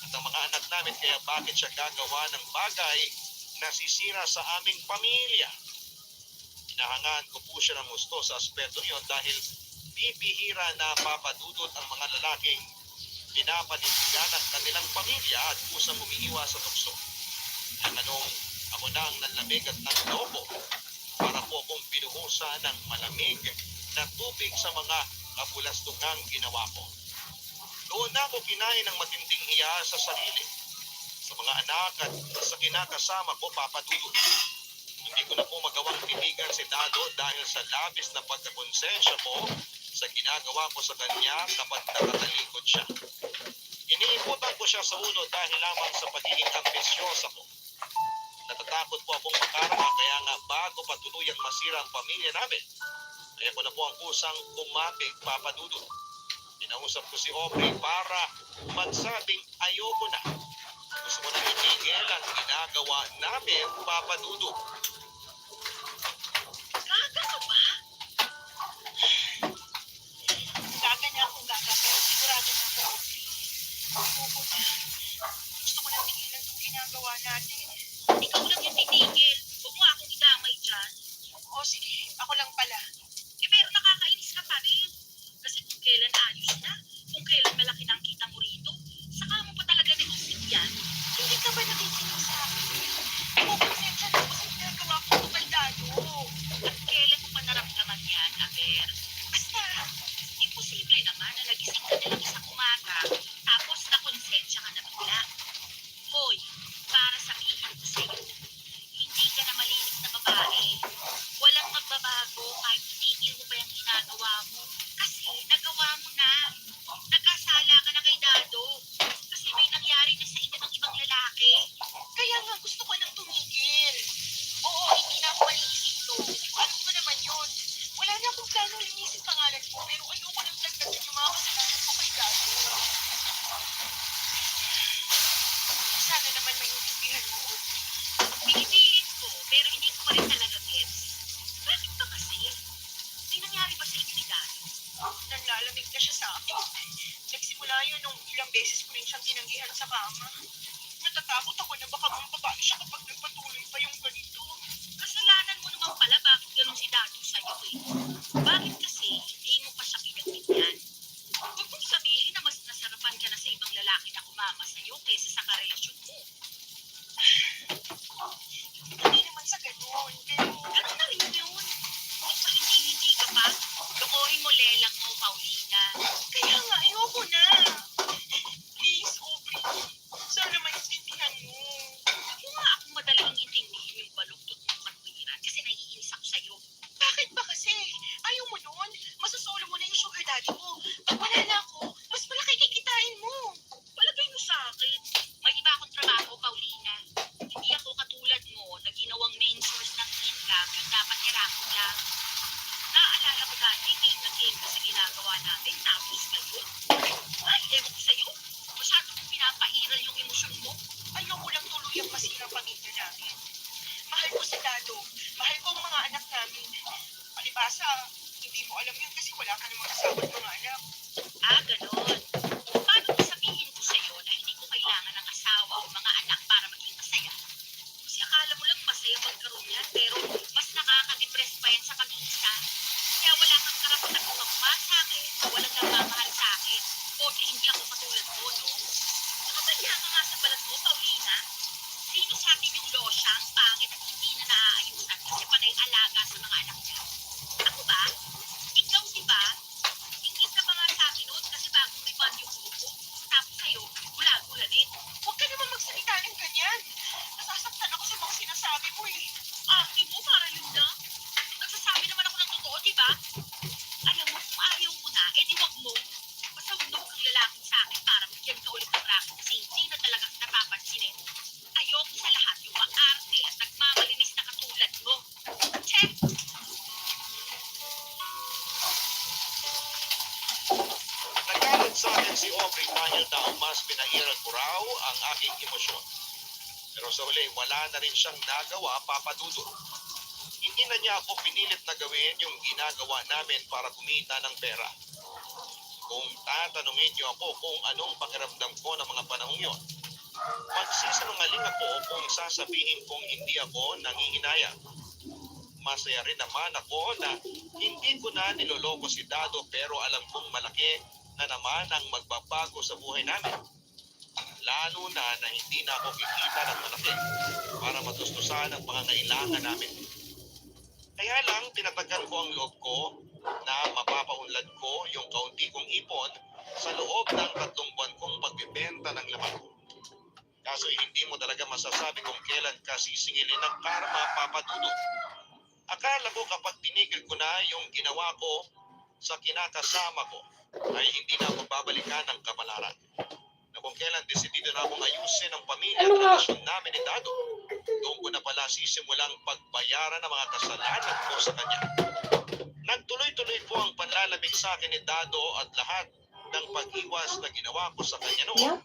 at ang mga anak namin, kaya bakit siya gagawa ng bagay na sisira sa aming pamilya. Hinahangaan ko po siya ng gusto sa aspetong yon dahil bibihira na papadudot ang mga lalaking pinapanindigan ng kanilang pamilya at kusang umiiwas sa tukso. Kaya anong ako na ang nanlamig at nanlobo para po akong binuhusan ng malamig na tubig sa mga kabulastugang ginawa ko. Doon na ako kinain ng matinding hiya sa sarili, sa mga anak at sa kinakasama ko, Papa Dudut. Hindi ko na po magawang titigan si Dado dahil sa labis na pagkakonsensya ko sa ginagawa ko sa kanya kapag nakatalikod siya. Iniikutan ko siya sa ulo dahil lamang sa pagiging ambisyosa ko. Natatakot po akong makaranga kaya nga bago pa tuluyang masira ang pamilya namin, ay ako na po ang kusang umapig, Papa Dudut. Inausap ko si Aubrey para magsabing ayoko na. Gusto ko nang itigil ang ginagawa namin, Papa Dudut. Gaga ka ba? Gaga na akong gaga, pero sigurado na ako. Opo na. Gusto ko nang tigilan itong ginagawa natin. Ikaw lang yung titigil. Huwag mo akong idamay dyan. O sige, ako lang pala. Pero nakakainis ka pa rin. Kasi kung kailan ayos na, kung kailan malaki na ang kita mo rito, saka mo pa talaga naisip yan. Hindi ka ba nakikinig sa akin? Konsensya na ako sa ginagawa ko kay Dado. At kailan mo pa naramdaman yan, Aber? Basta, Imposible naman na nagising ka nilang isang umaga, tapos nakonsensya ka na bigla. Hoy, para sabihin ko sa'yo, hindi ka na malinis na babae. Walang magbabago kahit itigil mo pa yung ginagawa mo. Kasi nagawa mo na. Nagkasala ka na kay Dado. Kasi may nangyari na sa inyo ng ibang lalaki. kaya nga gusto ko nang tumigil. Oo, hindi na ako malinis ito. Alam ko naman yun. Wala na akong plano linisin pangalan ko, pero ayoko nang dagdagan yung mga kasalanan ko kay Dado. Sana naman maintindihan mo. Pinipilit ko, pero hindi ko pa rin talaga gets. Bakit ba kasi? May nangyari ba sa inyo ni Dado? Nanlalamig na siya sa akin. Nagsimula yun nung ilang beses ko rin siyang tinanggihan sa kama. Natatakot ako na baka mababae siya kapag nagpatuloy pa yung ganito. Kasalanan mo naman pala bakit ganun si Dado sa'yo eh. Bakit kasi hindi mo pa siya pinagbigyan? Huwag mong sabihin na mas nasarapan ka na sa ibang lalaki na kumama sa'yo kaysa sa karelasyon mo. Hindi naman sa ganun, pero Ganun na rin yun. Kung pa hindi ka pa, lokohin mo lelang mo, Paulina. kaya nga ayoko na. Please, Aubrey. Sana maintindihan mo. Huwag mo nga akong madaling intindihin yung baluktot mong katwiran kasi naiinis ako sa'yo. Bakit ba kasi? Ayaw mo nun? Masasolo mo na yung sugar daddy mo. Pag wala na ako, mas malaki kikitain mo. Palagay mo sa akin, may iba akong trabaho, Paulina. Hindi ako katulad mo na ginawang main source ng income yung dapat irakot lang. Naaalala mo dati, game na game ka sa ginagawa natin, tapos ngayon. Ay, ewan ko sa'yo. Masyado kong pinapairal yung emosyon mo. Ayoko lang tuluyang masira ang pamilya namin. Mahal ko si Dado. Mahal ko ang mga anak namin. Palibasa, hindi mo alam yun kasi wala ka namang asawa at mga anak. Ganon. Paano ko sabihin ko sa'yo na hindi ko kailangan ng asawa o mga anak para maging masaya? Kasi akala mo lang masaya magkaroon yan, pero mas nakaka-depress pa yan sa si Aubrey dahil daw mas pinairal ko raw ang aking emosyon. Pero sa huli, wala na rin siyang nagawa, Papa Dudut. Hindi na niya ako pinilit na gawin yung ginagawa namin para kumita ng pera. Kung tatanungin niyo ako kung anong pakiramdam ko ng mga panahong yon, magsisinungaling ako kung sasabihin kong hindi ako nangihinayang. Masaya rin naman ako na hindi ko na niloloko si Dado pero alam kong malaki na naman ang magbabago sa buhay namin. Lalo na hindi na ako kikita ng malaki para matustusan ang pangangailangan namin. Kaya lang tinatagan ko ang loob ko na mapapaunlad ko yung kaunti kong ipon sa loob ng 3 buwan kong pagbibenta ng laman. Kaso hindi mo talaga masasabi kung kailan ka sisingilin ng karma, Papa Dudut. Akala ko kapag tinigil ko na yung ginawa ko sa kinakasama ko, ay hindi na ako babalikan ng kapalaran. Na kung kailan desidido na akong ayusin ang pamilya at relasyon namin ni Dado, doon ko na pala sisimulang pagbayaran ng mga kasalanan ko sa kanya. Nagtuloy-tuloy po ang panlalamig sa akin ni Dado at lahat ng pag-iwas na ginawa ko sa kanya noon,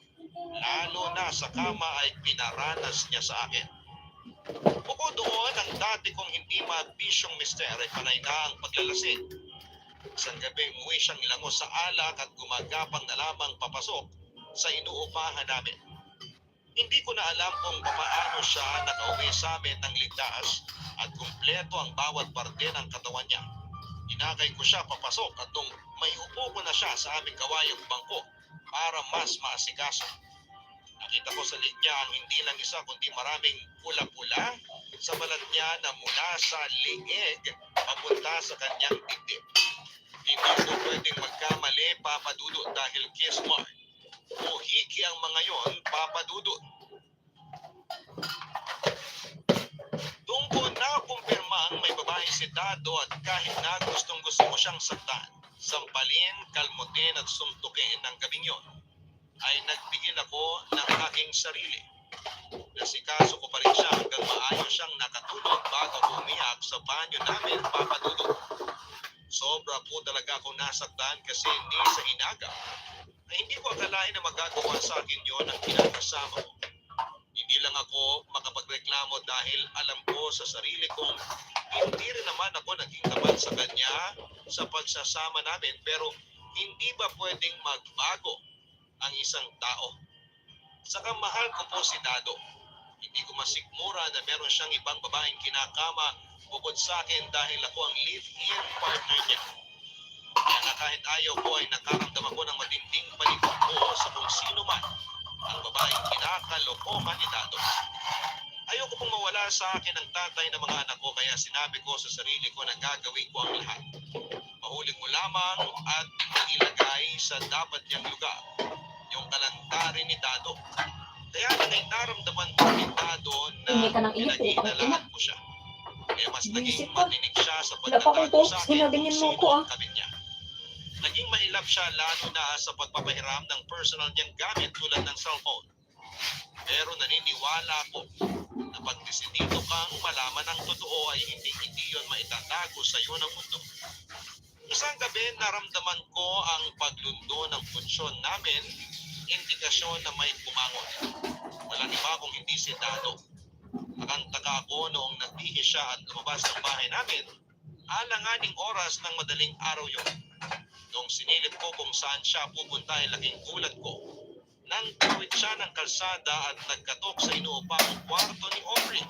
lalo na sa kama ay pinaranas niya sa akin. Bukod doon, ang dati kong hindi mabisyong mister ay panay na ang paglalasing. Isang gabi, umuwi siyang lango sa alak at gumagapang na lamang papasok sa inuupahan namin. Hindi ko na alam kung paano siya nakauwi sa amin ng ligtas at kumpleto ang bawat parte ng katawan niya. Inakay ko siya papasok at nung may upo ko na siya sa aming kawayang bangko para mas maasikaso. Nakita ko sa linya ang hindi lang isa kundi maraming pula-pula sa balat niya na mula sa liig papunta sa kanyang dibdib. Hindi ko pwedeng magkamali, Papa Dudut, dahil kiss mark o hiki ang mga yon, Papa Dudut. Doon ko na-kumpirmang may babae si Dado at kahit na gustong-gusto mo siyang saktan, sampalin, kalmutin at suntukin ng gabing yon, ay nagpigil ako ng aking sarili. Nasikaso ko pa rin siya hanggang maayos siyang nakatulog bago umiyak sa banyo namin, Papa Dudut. Sobra po talaga akong nasaktan kasi ni sa hinaga na hindi ko akalain na magagawa sa akin yon ang kinakasama ko. Hindi lang ako makapagreklamo dahil alam ko sa sarili kong hindi rin naman ako naging tapat sa kanya sa pagsasama namin, pero hindi ba pwedeng magbago ang isang tao? Saka mahal ko po si Dado. Hindi ko masikmura na meron siyang ibang babaeng kinakama bukod sa akin dahil ako ang live-in partner niya. Kaya na kahit ayaw ko ay nakaramdam ako ng matinding palikot ko sa kung sino man ang babaeng kinakalokohan ni Dado. Ayoko pong mawala sa akin ang tatay ng mga anak ko kaya sinabi ko sa sarili ko na gagawin ko ang lahat. Mahuli ko lamang at ilagay sa dapat niyang lugar yung kalandarin ni Dado. Kaya naging naramdaman ko ni Dado na pinag-iinalaan ko siya. Kaya mas naging matinig siya sa pagtataan ko sa akin kung sino ang kabit niya. Naging mailap siya lalo na sa pagpapahiram ng personal niyang gamit tulad ng cellphone. Pero naniniwala ako na pag desidido kang malaman ang totoo ay hindi yun maitatago sa iyo ng mundo. Isang gabi naramdaman ko ang paglundo ng punsyon namin, indikasyon na may bumangon. Walang iba kung hindi si Dado. Nakantaka ako noong nagbihi siya at lumabas ng bahay namin, alanganing oras ng madaling araw yun. Noong sinilip ko kung saan siya pupunta ay laking gulat ko. Nang tuwid siya ng kalsada at nagkatok sa inuupang kwarto ni Aubrey.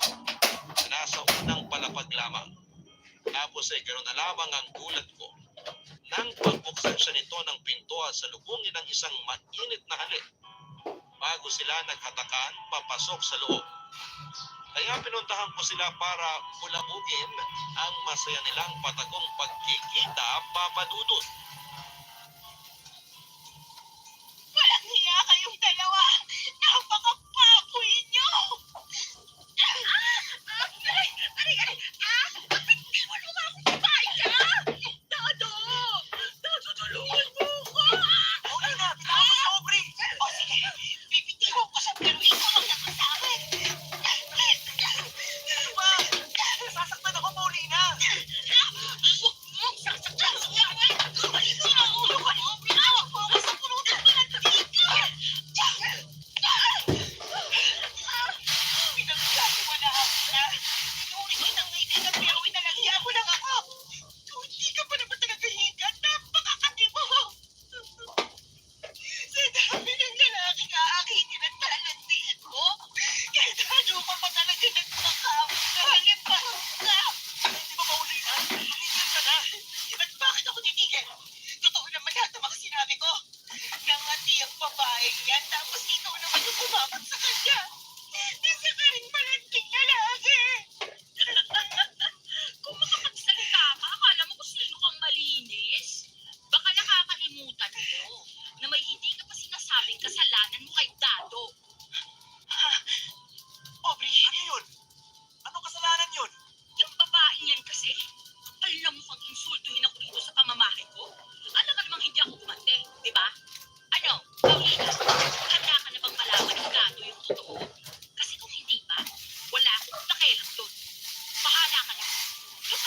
Nasa unang palapag lamang. Tapos ay ganoon na lamang ang gulat ko. Nang pagbuksan siya nito ng pinto at salubungin ng isang mainit na halik. Bago sila naghatakan, papasok sa loob. Kaya pinuntahan ko sila para bulabugin ang masaya nilang patagong pagkikita, Papa Dudut. Walang hiya kayong dalawa! Napakapakoy niyo! Aray! Bitiwan mo nga akong babae ka! Dado! Dado, tulungan mo ko! Huli na! Bitawan mo si Aubrey! O sige, bibitiwan ko sa pero ikaw ang laban sa akin! Ano ba? Nasasaktan ako, Paulina! Huwag mong sasaktan sa akin!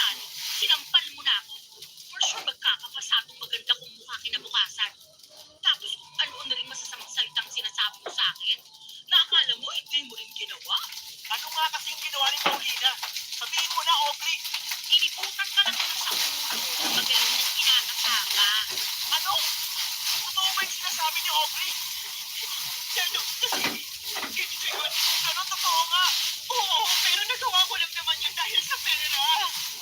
minsan, sinampal mo na ako. For sure, magkakapasatong maganda kong mukha kinabukasan. Tapos kung ano-ano rin masasamang salitang sinasabi mo sa akin, na akala mo hindi mo rin ginawa. Ano nga kasing ginawa ni Paulina? Sabihin mo na, Aubrey. Iniputan ka na tulog sa ulo na magaling mong kinakasama. Ano? Totoo ba yung sinasabi ni Aubrey? Ganon kasi, ganito yun. Ano, totoo nga. Oo, pero nagawa ko lang naman yun dahil sa pera.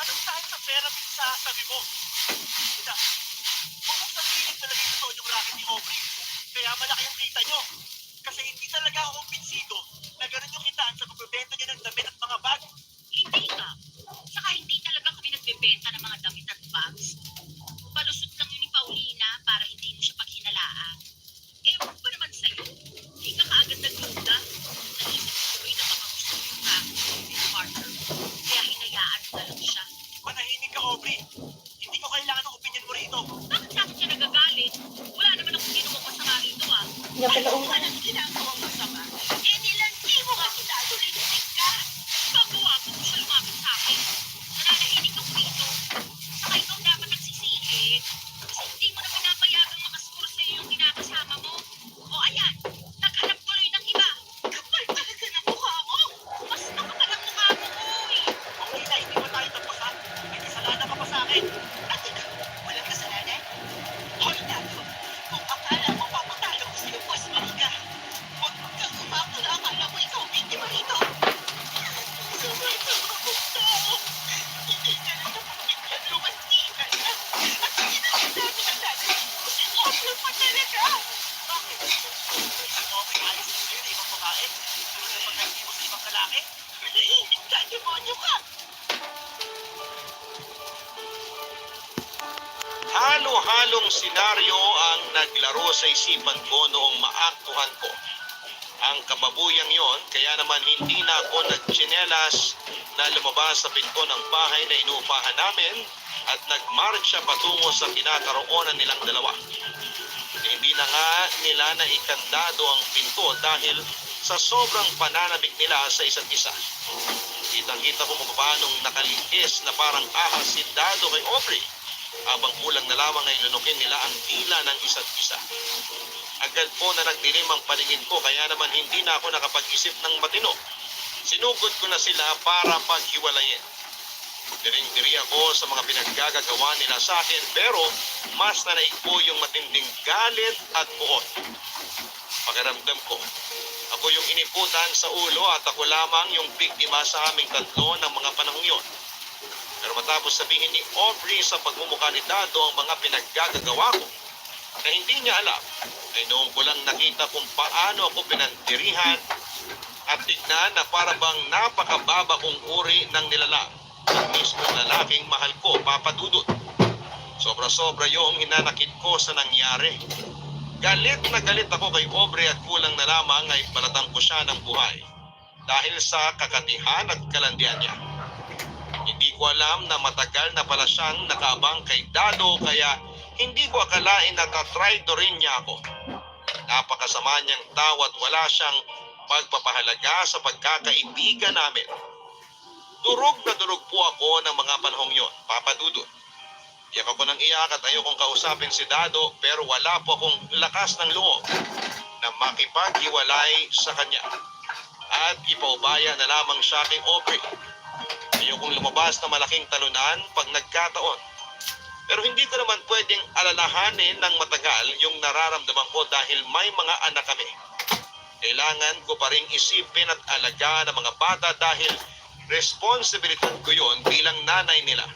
Anong dahil sa pera sabi mo? Kita, huwag mong sabihin talaga yung totoo yung racket ni Aubrey. Kaya malaki ang kita nyo. Kasi hindi talaga ako kumbinsido na ganun yung kitaan sa pagbebenta niya ng damit at mga bag. Hindi ka. Saka hindi talaga kami nagbebenta ng mga damit at bags. Palusot lang yun ni Paulina para hindi mo siya paghinalaan. Ewan ko ba naman sa'yo? Hindi ka kaagad nagduda. Naisip ko tuloy na baka gusto mo yung racket ng partner mo. Kaya hinayaan mo na lang siya. Manahimik ka, Aubrey. Hindi ko kailangan ng opinion mo rito. Bakit sa akin siya nagagalit? Wala naman akong ginawang masama rito ah. Niya pala Ano ka nang ginagawang masama? Eh, nilanti mo nga kita at ulitin ka. Pagawa ko mo siya lumapit sa akin. Nananahimik ako dito. Saka ikaw dapat nagsisisi. Kasi hindi mo na pinapayagang makascore sa'yo yung kinakasama mo. O ayan, naghanap tuloy ng iba. Kapal talaga ng mukha mo. Mas nakapal ang mukha mo, uy. Paulina, hindi ba tayo tapos ha? May kasalanan ka pa sa akin. At ikaw, walang kasalanan. Hoy, Dado, kung akala mo papatalo ko sa'yo, pues maliga. Huwag kang umako na akala mo ikaw ang biktima rito. Sobrang sama ko tao. Hindi ka na napagbigyan, lumastikan na. At hindi na sinabi ng nanay mo si Oplo pa talaga. Bakit? Si Aubrey ayos na sa'yo na ibang babae? Tulad ng pagkainti mo sa ibang lalaki? Nahihintay ka, demonyo ka. Halo-halong senaryo ang naglaro sa isipan ko noong maaktuhan ko. Ang kababuyang yon, kaya naman hindi na ako nagtsinelas na lumabas sa pinto ng bahay na inuupahan namin at nagmarcha patungo sa kinakaroonan nilang dalawa. Hindi na nga nila naikandado ang pinto dahil sa sobrang pananabik nila sa isa't isa. Kitang-kita ko kung paanong nakalingkis na parang ahas si Dado kay Aubrey, habang kulang na lamang ay lunukin nila ang tila ng isa't isa. Agad po na nagdilim ang paningin ko, kaya naman hindi na ako nakapag-isip ng matino. Sinugod ko na sila para paghiwalayin. Diring-diri ako sa mga pinaggagawa nila sa akin, pero mas nanaig po yung matinding galit at buot. Pakiramdam ko, ako yung iniputan sa ulo at ako lamang yung biktima sa aming tatlo ng mga panahong yon. Pero matapos sabihin ni Aubrey sa pagmumukha ni Dado ang mga pinaggagawa ko na hindi niya alam, ay noong ko lang nakita kung paano ako pinandirihan at tignan na para bang napakababa kong uri ng nilalang ang mismong lalaking mahal ko, Papa Dudut. Sobra-sobra yung hinanakit ko sa nangyari. Galit na galit ako kay Aubrey at kulang na lamang ay palatang ko siya ng buhay dahil sa kakatihan at kalandian niya. Hindi ko alam na matagal na pala siyang nakaabang kay Dado, kaya hindi ko akalain na tatraidorin niya ako. Napakasama niyang tao at wala siyang pagpapahalaga sa pagkakaibigan namin. Durog na durog po ako ng mga panahong yon, Papa Dudut. Iyak ako ng iyak at ayokong kausapin si Dado, pero wala po akong lakas ng loob na makipaghiwalay sa kanya. At ipaubaya na lamang siya kay Aubrey. Ayokong lumabas na malaking talunan pag nagkataon. Pero hindi ko naman pwedeng alalahanin ng matagal yung nararamdaman ko dahil may mga anak kami. Kailangan ko pa ring isipin at alagaan ang mga bata dahil responsibilidad ko yon bilang nanay nila.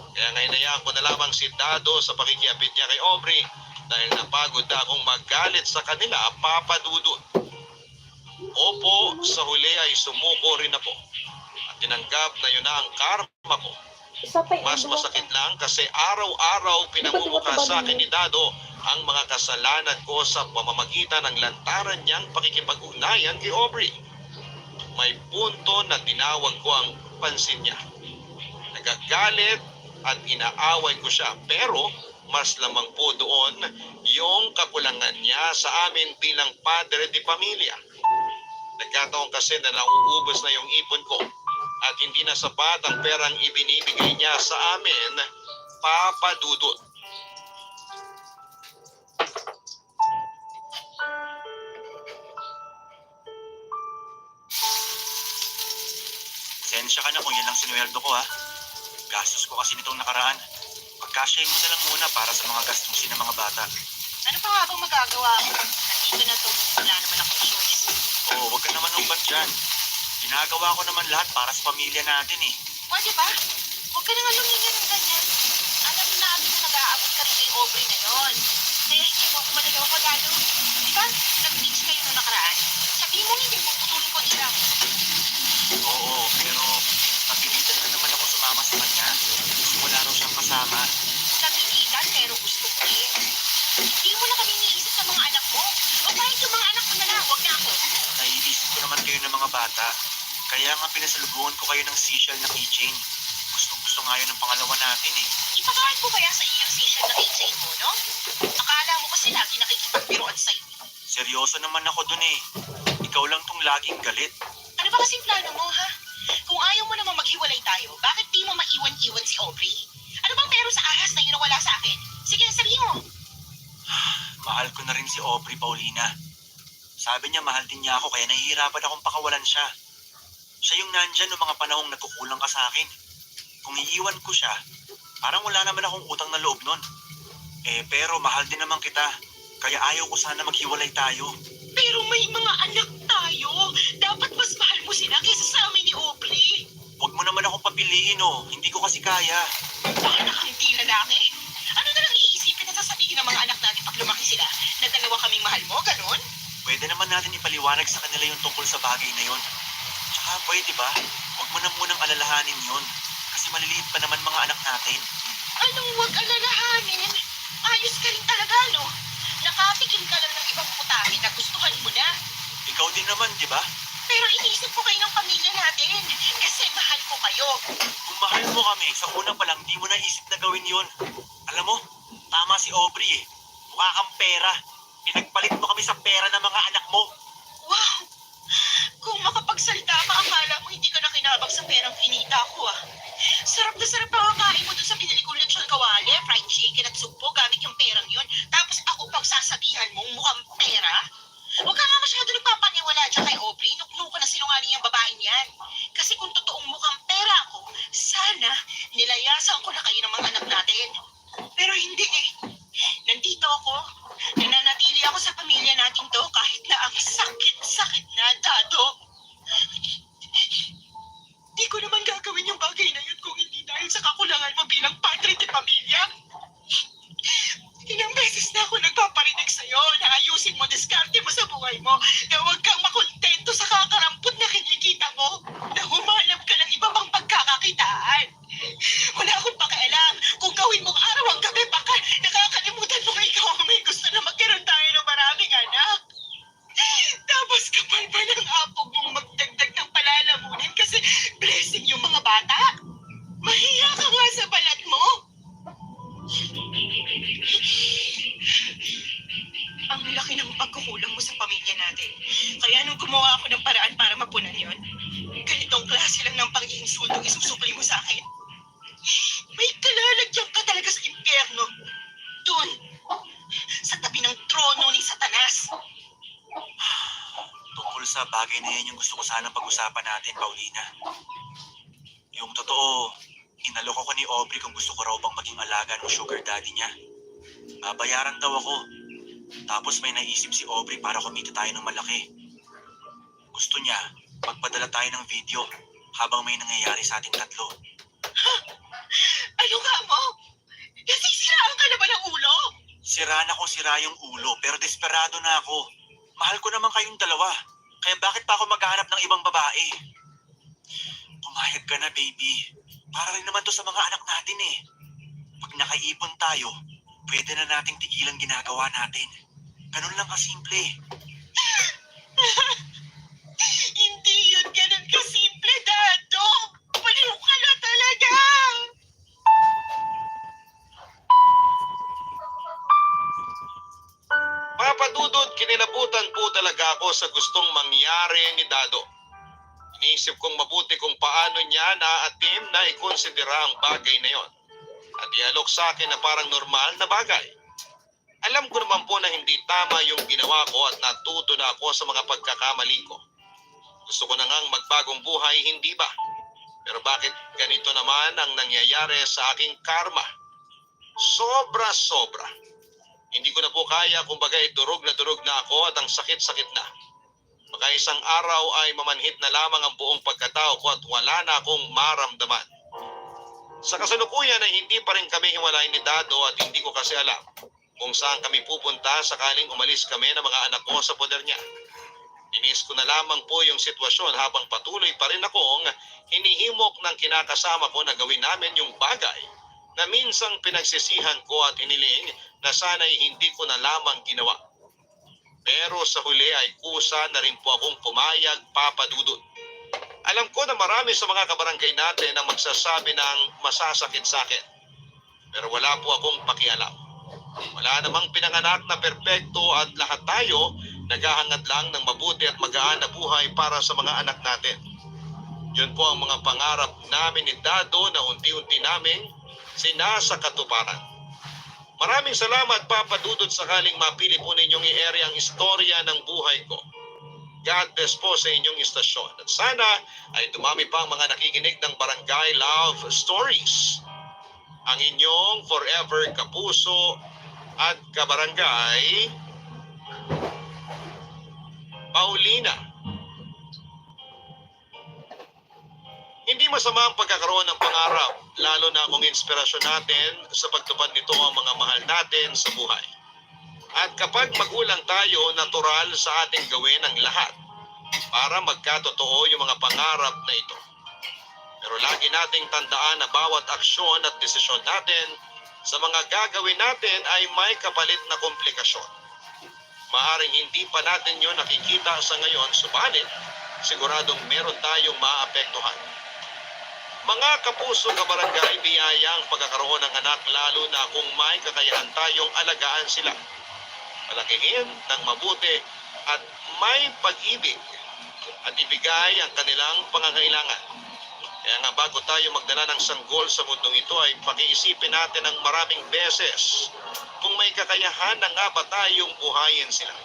Kaya ngayon hayaan ko na lamang si Dado sa pakikiapit niya kay Aubrey dahil napagod na akong magalit sa kanila, Papa Dudut. Opo, sa huli ay sumuko rin ako. At tinanggap na yun na ang karma ko. Isa pa Mas masakit lang kasi araw-araw pinamumukha sa akin ni Dado ang mga kasalanan ko sa pamamagitan ng lantaran niyang pakikipag-ugnayan kay Aubrey. May punto na tinawag ko ang pansin niya. Nagagalit at inaaway ko siya, pero mas lamang po doon yung kakulangan niya sa amin bilang padre de pamilya. Nagkataon kasi na nauubos na yung ipon ko. at hindi na sapat ang perang ibinibigay niya sa amin, Papa Dudut. Sensya ka na kung yan lang sinuweldo ko ha. Gastos ko kasi nitong nakaraan. Pagkasyahin mo na lang muna para sa mga gastusin ng mga bata. Ano pa nga bang magagawa ko? Nandito na to. Wala naman akong choice. Oo, huwag ka naman umbat dyan. Ginagawa ko naman lahat para sa pamilya natin eh. Pwede ba? Huwag ka naman lumingan ng ganyan. Alam namin na nag-aabot ka rin kay Aubrey ngayon. Kaya hindi mo ako malalaw ka lalo. Di ba? Nag-beach kayo nung nakaraan. Sabihin mo hindi mo putulin ko siya. Oo, pero napilitan na naman ako sumama sa kanya. Kasi wala raw siyang kasama. Napilitan pero gusto ko eh. Hindi mo na kami iniisip sa mga anak mo. O kahit yung mga anak ko na lang, huwag na ako. Naiisip ko naman kayo ng mga bata. Kaya nga pinasalubungan ko kayo ng seashell na keychain. Gusto nga yun ng pangalawa natin eh. Ipakain ko kaya sa iyong seashell na keychain mo, no? Akala mo kasi lagi nakikipagbiroan sa'yo. Seryoso naman ako dun eh. Ikaw lang tong laging galit. Ano ba kasing plano mo, ha? Kung ayaw mo naman maghiwalay tayo, bakit di mo maiwan-iwan si Aubrey? Ano bang meron sa ahas na yun na wala sa akin? Sige, sabihin mo. Mahal ko na rin si Aubrey, Paulina. Sabi niya mahal din niya ako kaya nahihirapan akong pakawalan siya. Siya yung nandyan noong mga panahong nagkukulang ka sa akin. Kung iiwan ko siya, parang wala naman akong utang na loob nun. Pero mahal din naman kita. Kaya ayaw ko sana maghiwalay tayo. Pero may mga anak tayo. Dapat mas mahal mo sila kaysa sa amin ni Aubrey. Huwag mo naman akong papiliin oh. Hindi ko kasi kaya. Baka nakangiti lalaki. Ano na lang iisipin at sasabihin ng mga anak natin pag lumaki sila na dalawa kaming mahal mo, ganon? Pwede naman natin ipaliwanag sa kanila yung tungkol sa bagay na yun. Tsaka pwede ba? Huwag mo na munang alalahanin yun. Kasi maliliit pa naman mga anak natin. Anong huwag alalahanin? Ayos ka rin talaga, no? Nakatikim ka lang ng ibang putahe na gustuhan mo na. Ikaw din naman, di ba? Pero inisip ko kayo ng pamilya natin kasi mahal ko kayo. Kung mahal mo kami, sa una pa lang di mo naisip na gawin yun. Alam mo, tama si Aubrey eh. Mukha kang pera. Pinagpalit mo kami sa pera ng mga anak mo. Wow! Kung makapagsalita ka, akala mo hindi ka nakinabang sa perang kinita ko ah. Sarap na sarap ang kain mo doon sa binili kong lechon kawali, fried chicken at sugpo gamit yung perang yun. Tapos ako pang sasabihan mong mukhang pera? Huwag ka nga masyado nagpapaniwala dyan kay Aubrey. Nuknuko na sinungaling yung babaeng yan. Kasi kung totoong mukhang pera ako, sana nilayasan ko na kayo ng mga anak natin. Pero hindi eh. Nandito ako. Nananatili ako sa pamilya natin to kahit na ang sakit-sakit na, Dado. Di ko naman gagawin yung bagay na yun kung hindi dahil sa kakulangan mo bilang padre de pamilya. Ilang beses na ako nagpaparinig sa'yo na ayusin mo, diskarte mo sa buhay mo, na huwag kang makontento sa kakarampot na kinikita mo, na humanap ka ng iba pang pagkakakitaan. Wala akong pakialam kung gawin mong araw ang gabi baka nakakalimutan mo ikaw ang may gusto na magkaroon tayo ng maraming anak. Tapos kapal pa ng apog mong magdagdag ng palalamunin kasi blessing yung mga bata. Mahiya ka nga sa balat mo. Ang laki ng pagkukulang mo sa pamilya natin. Kaya nung gumawa ako ng paraan para mapunan yon, ganitong klase lang ng pag-iinsultong isusukli mo sa akin. May kalalagyan ka talaga sa impyerno. Doon, sa tabi ng trono ni Satanas. Tungkol sa bagay na yan yung gusto ko sanang pag-usapan natin, Paulina. Yung totoo, inaloko ko ni Aubrey kung gusto ko raw bang maging alaga ng sugar daddy niya. Babayaran daw ako. Tapos may naisip si Aubrey para kumita tayo ng malaki. Gusto niya, magpadala tayo ng video habang may nangyayari sa ating tatlo. Ano ka mo? Nasisiraan ka na ba ng ulo? Sira na kung sira yung ulo, pero desperado na ako. Mahal ko naman kayong dalawa. Kaya bakit pa ako maghahanap ng ibang babae? Pumayag ka na, baby. Para rin naman to sa mga anak natin eh. Pag nakaipon tayo, pwede na nating tigilan ginagawa natin. Ganun lang kasimple. Hindi yun ganun kasimple, Dado. Baliw ka na talaga. Papa Dudut, kinilabutan po talaga ako sa gustong mangyari ni Dado. Iniisip kong mabuti kung paano niya naaatim na ikonsidera ang bagay na yon at ialok sa akin na parang normal na bagay. Alam ko naman po na hindi tama yung ginawa ko at natuto na ako sa mga pagkakamali ko. Gusto ko na ngang magbagong buhay, hindi ba? Pero bakit ganito naman ang nangyayari sa aking karma? Sobra-sobra. Hindi ko na po kaya, kumbaga durog na ako at ang sakit-sakit na. Baka isang araw ay mamanhit na lamang ang buong pagkatao ko at wala na akong maramdaman. Sa kasalukuyan ay hindi pa rin kami hiwalay ni Dado at hindi ko kasi alam kung saan kami pupunta sakaling umalis kami ng mga anak ko sa poder niya. Dinis ko na lamang po yung sitwasyon habang patuloy pa rin akong hinihimok ng kinakasama ko na gawin namin yung bagay na minsang pinagsisihan ko at hiniling na sana'y hindi ko na lamang ginawa. Pero sa huli ay kusa na rin po akong pumayag, Papa Dudut. Alam ko na marami sa mga kabarangay natin ang magsasabi ng masasakit sa akin. Pero wala po akong pakialam. Wala namang pinanganak na perpekto at lahat tayo naghahangad lang ng mabuti at magaan na buhay para sa mga anak natin. Yun po ang mga pangarap namin ni Dado na unti-unti naming sinasakatuparan. Maraming salamat, Papa Dudut, sakaling mapili po ninyong i-area ang istorya ng buhay ko. God bless po sa inyong istasyon. At sana ay dumami pa ang mga nakikinig ng Barangay Love Stories. Ang inyong forever kapuso at kabarangay, Paulina. Hindi masama ang pagkakaroon ng pangarap, lalo na kung inspirasyon natin sa pagtupad nito ang mga mahal natin sa buhay. At kapag magulang tayo, natural sa ating gawin ang lahat para magkatotoo yung mga pangarap na ito. Pero lagi nating tandaan na bawat aksyon at desisyon natin sa mga gagawin natin ay may kapalit na komplikasyon. Maaring hindi pa natin yun nakikita sa ngayon, subalit siguradong meron tayong maapektuhan. Mga kapuso kabarangay, biyaya ang pagkakaroon ng anak lalo na kung may kakayahan tayong alagaan sila. Palakihin ng mabuti at may pag-ibig at ibigay ang kanilang pangangailangan. Kaya nga bago tayo magdala ng sanggol sa mundong ito ay pakiisipin natin ng maraming beses kung may kakayahan na nga ba tayong buhayin sila.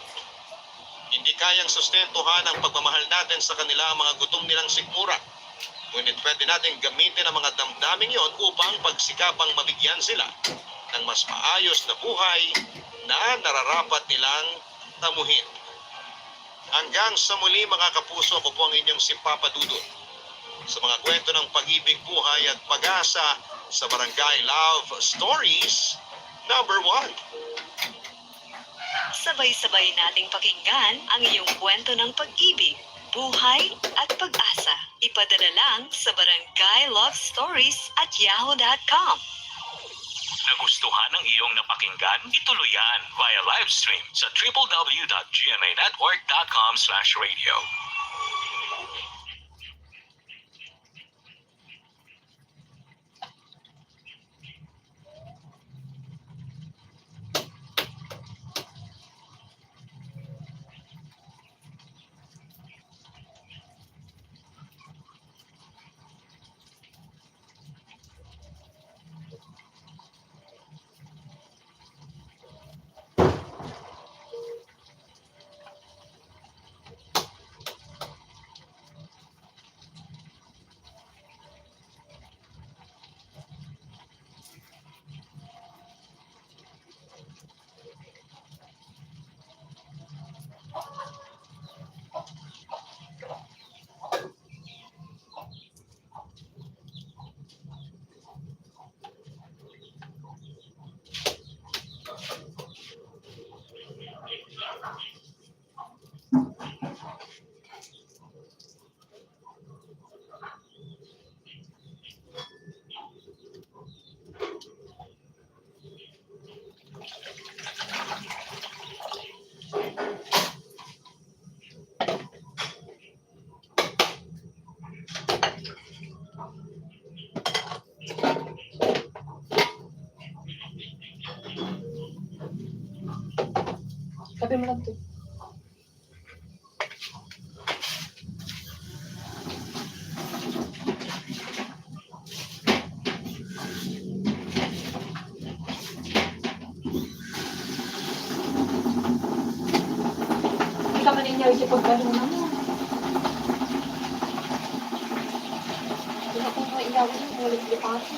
Hindi kayang sustentuhan ang pagmamahal natin sa kanila ang mga gutom nilang sikmura. Ngunit pwede natin gamitin ang mga damdaming yon upang pagsikapang mabigyan sila ng mas maayos na buhay na nararapat nilang tamuhin. Hanggang sa muli mga kapuso, ko po ang inyong si Papa Dudut sa mga kwento ng pag-ibig, buhay at pag-asa sa Barangay Love Stories number 1. Sabay-sabay nating pakinggan ang iyong kwento ng pag-ibig, buhay at pag-asa. Ipadala lang sa barangaylovestories@yahoo.com. Nagustuhan ng iyong napakinggan? Ituloy yan via live stream sa www.gmanetwork.com/radio. Sabi mo lang to. nangyari siya pag gano'n naman. Hindi na kung mailawan yung ulit lipati.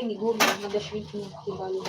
yung giguro. Nag-shrink mo. Kibalo.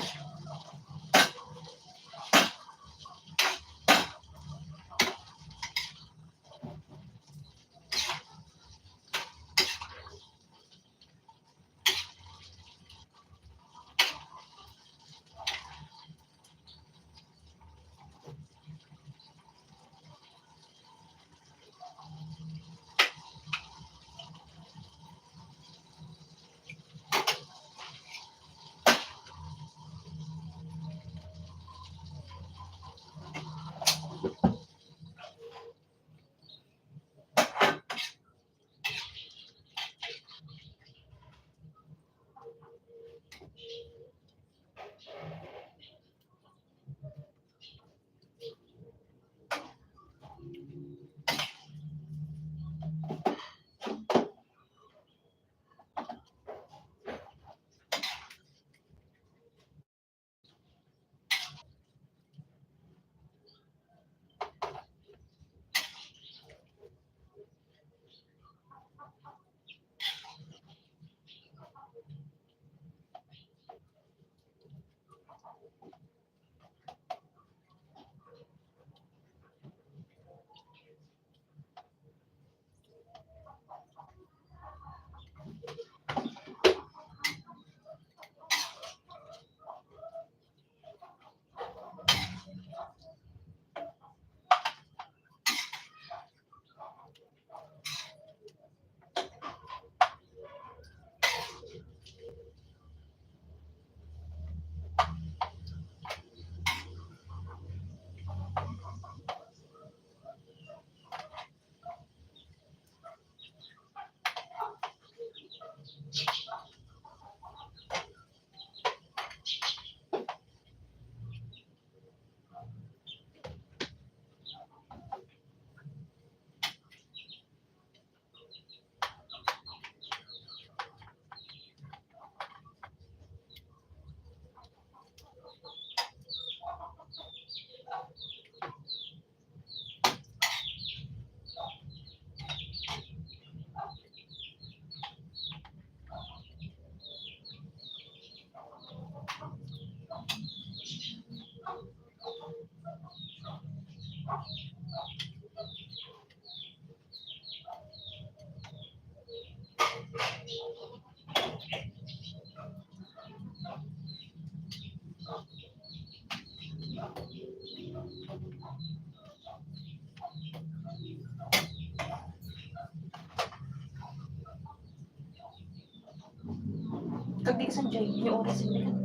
Kagdi sa Joy, may oras yun.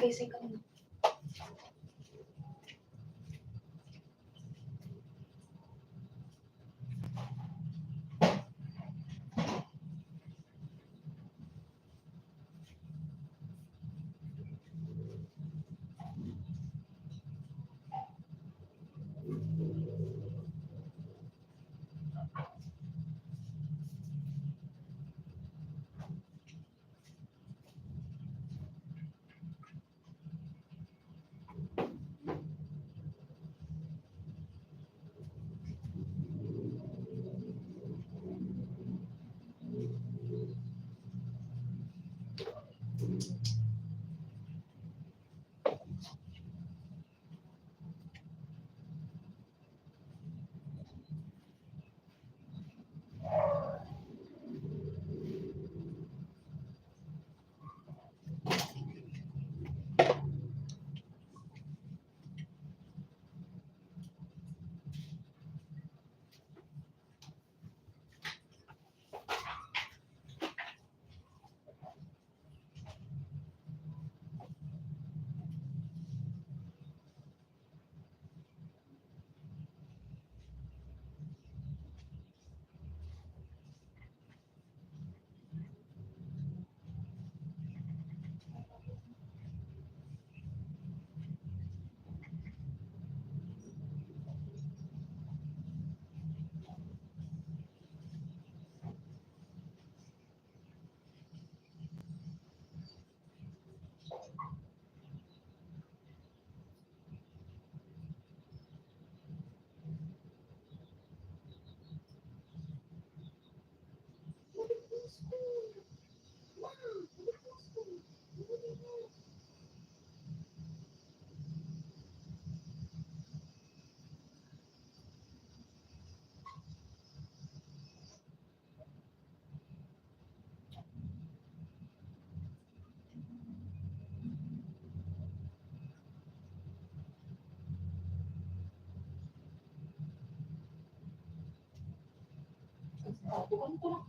gising ka na. Bukan ko lang.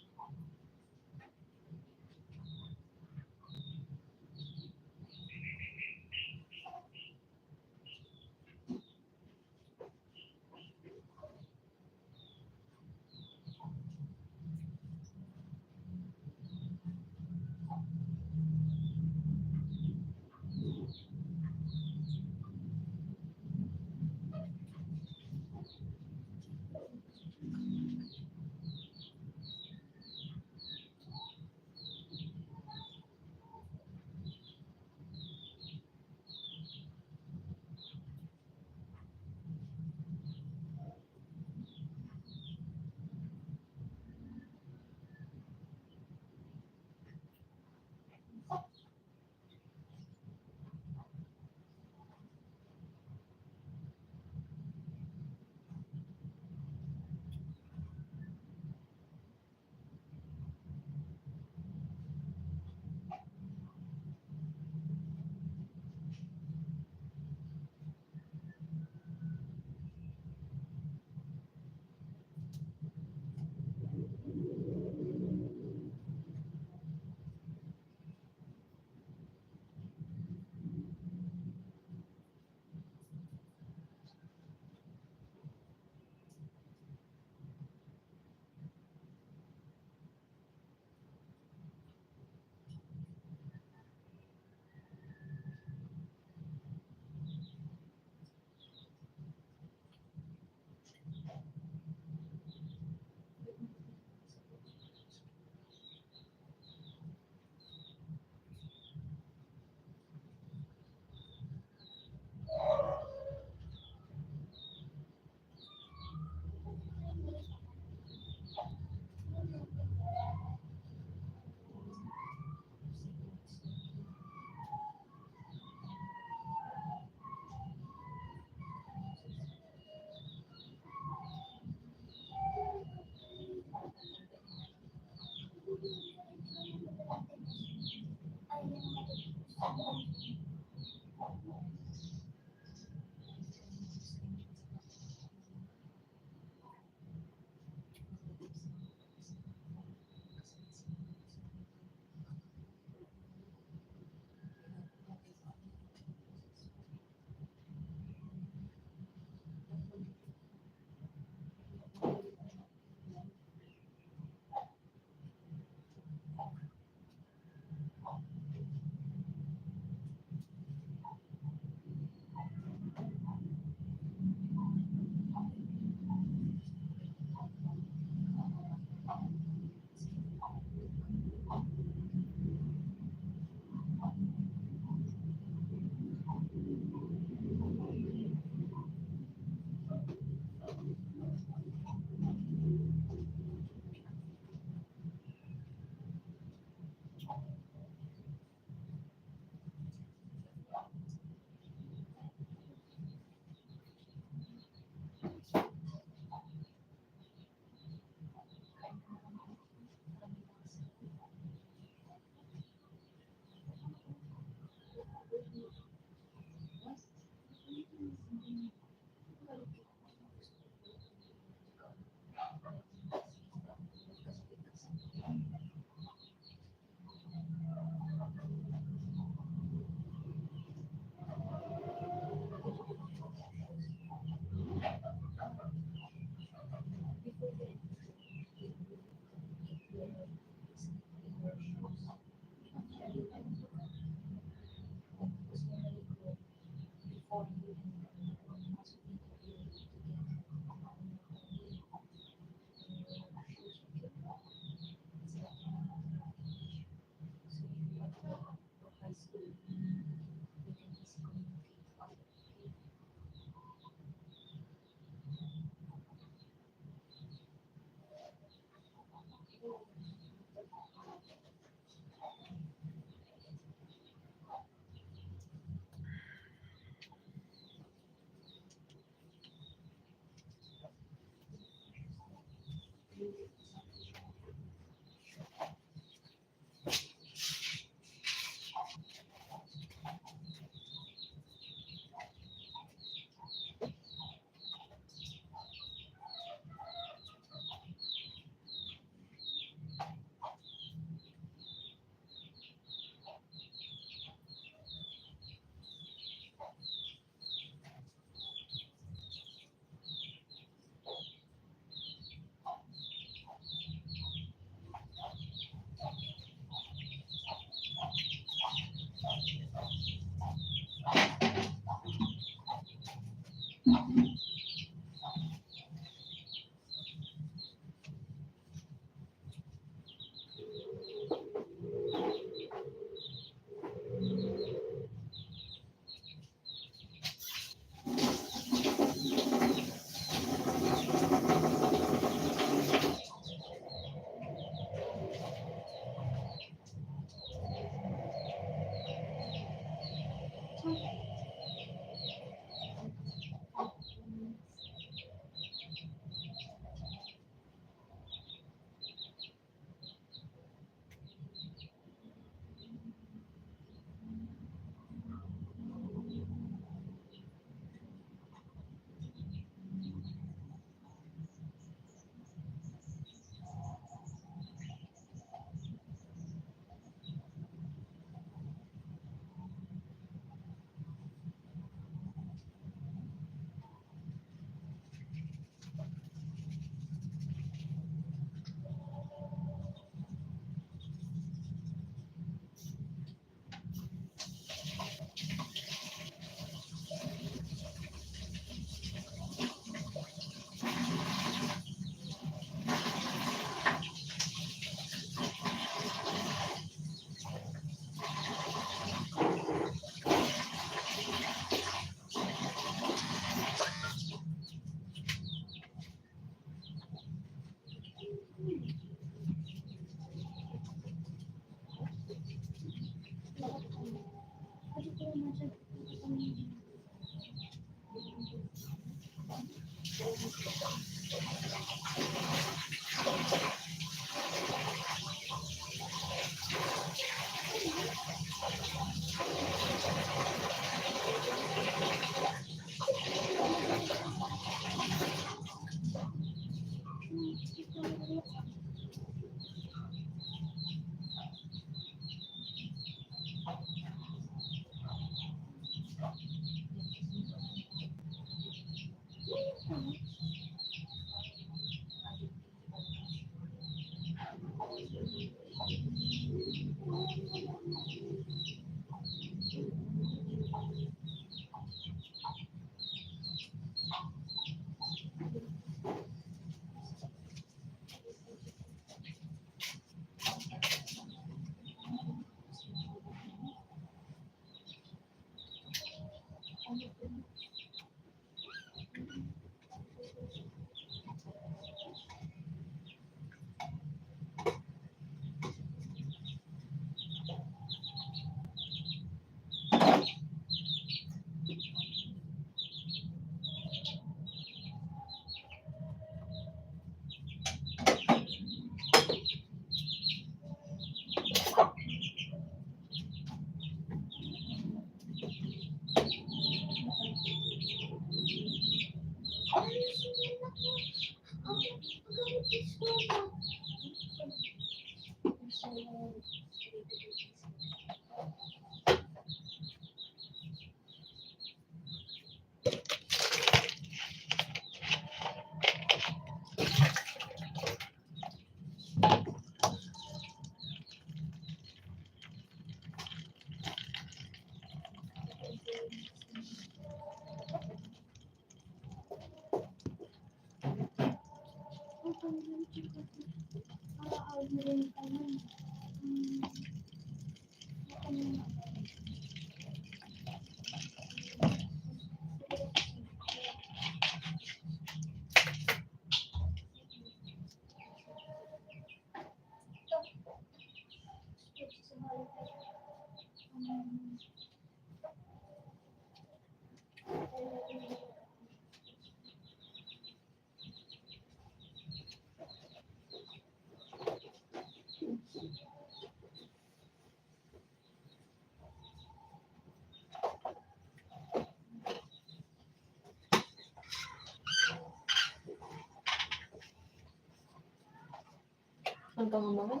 Hanggang umaga.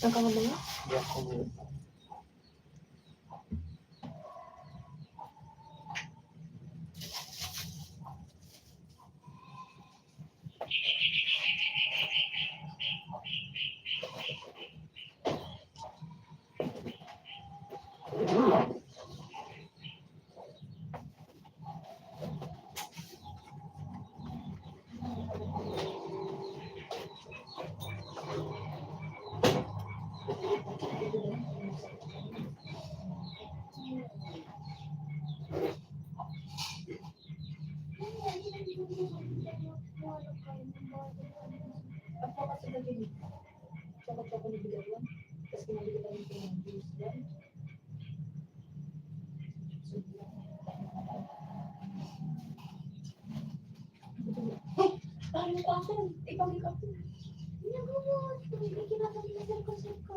Nagkakamali? Hindi ako kumulot. Ako kasi naging tsaka nabigyan yan. Tapos kinabigyan namin ko ng juice yan. Hey! Paano ka ako? Ibalik ako. Ginagawa. Kinakabili sa ko.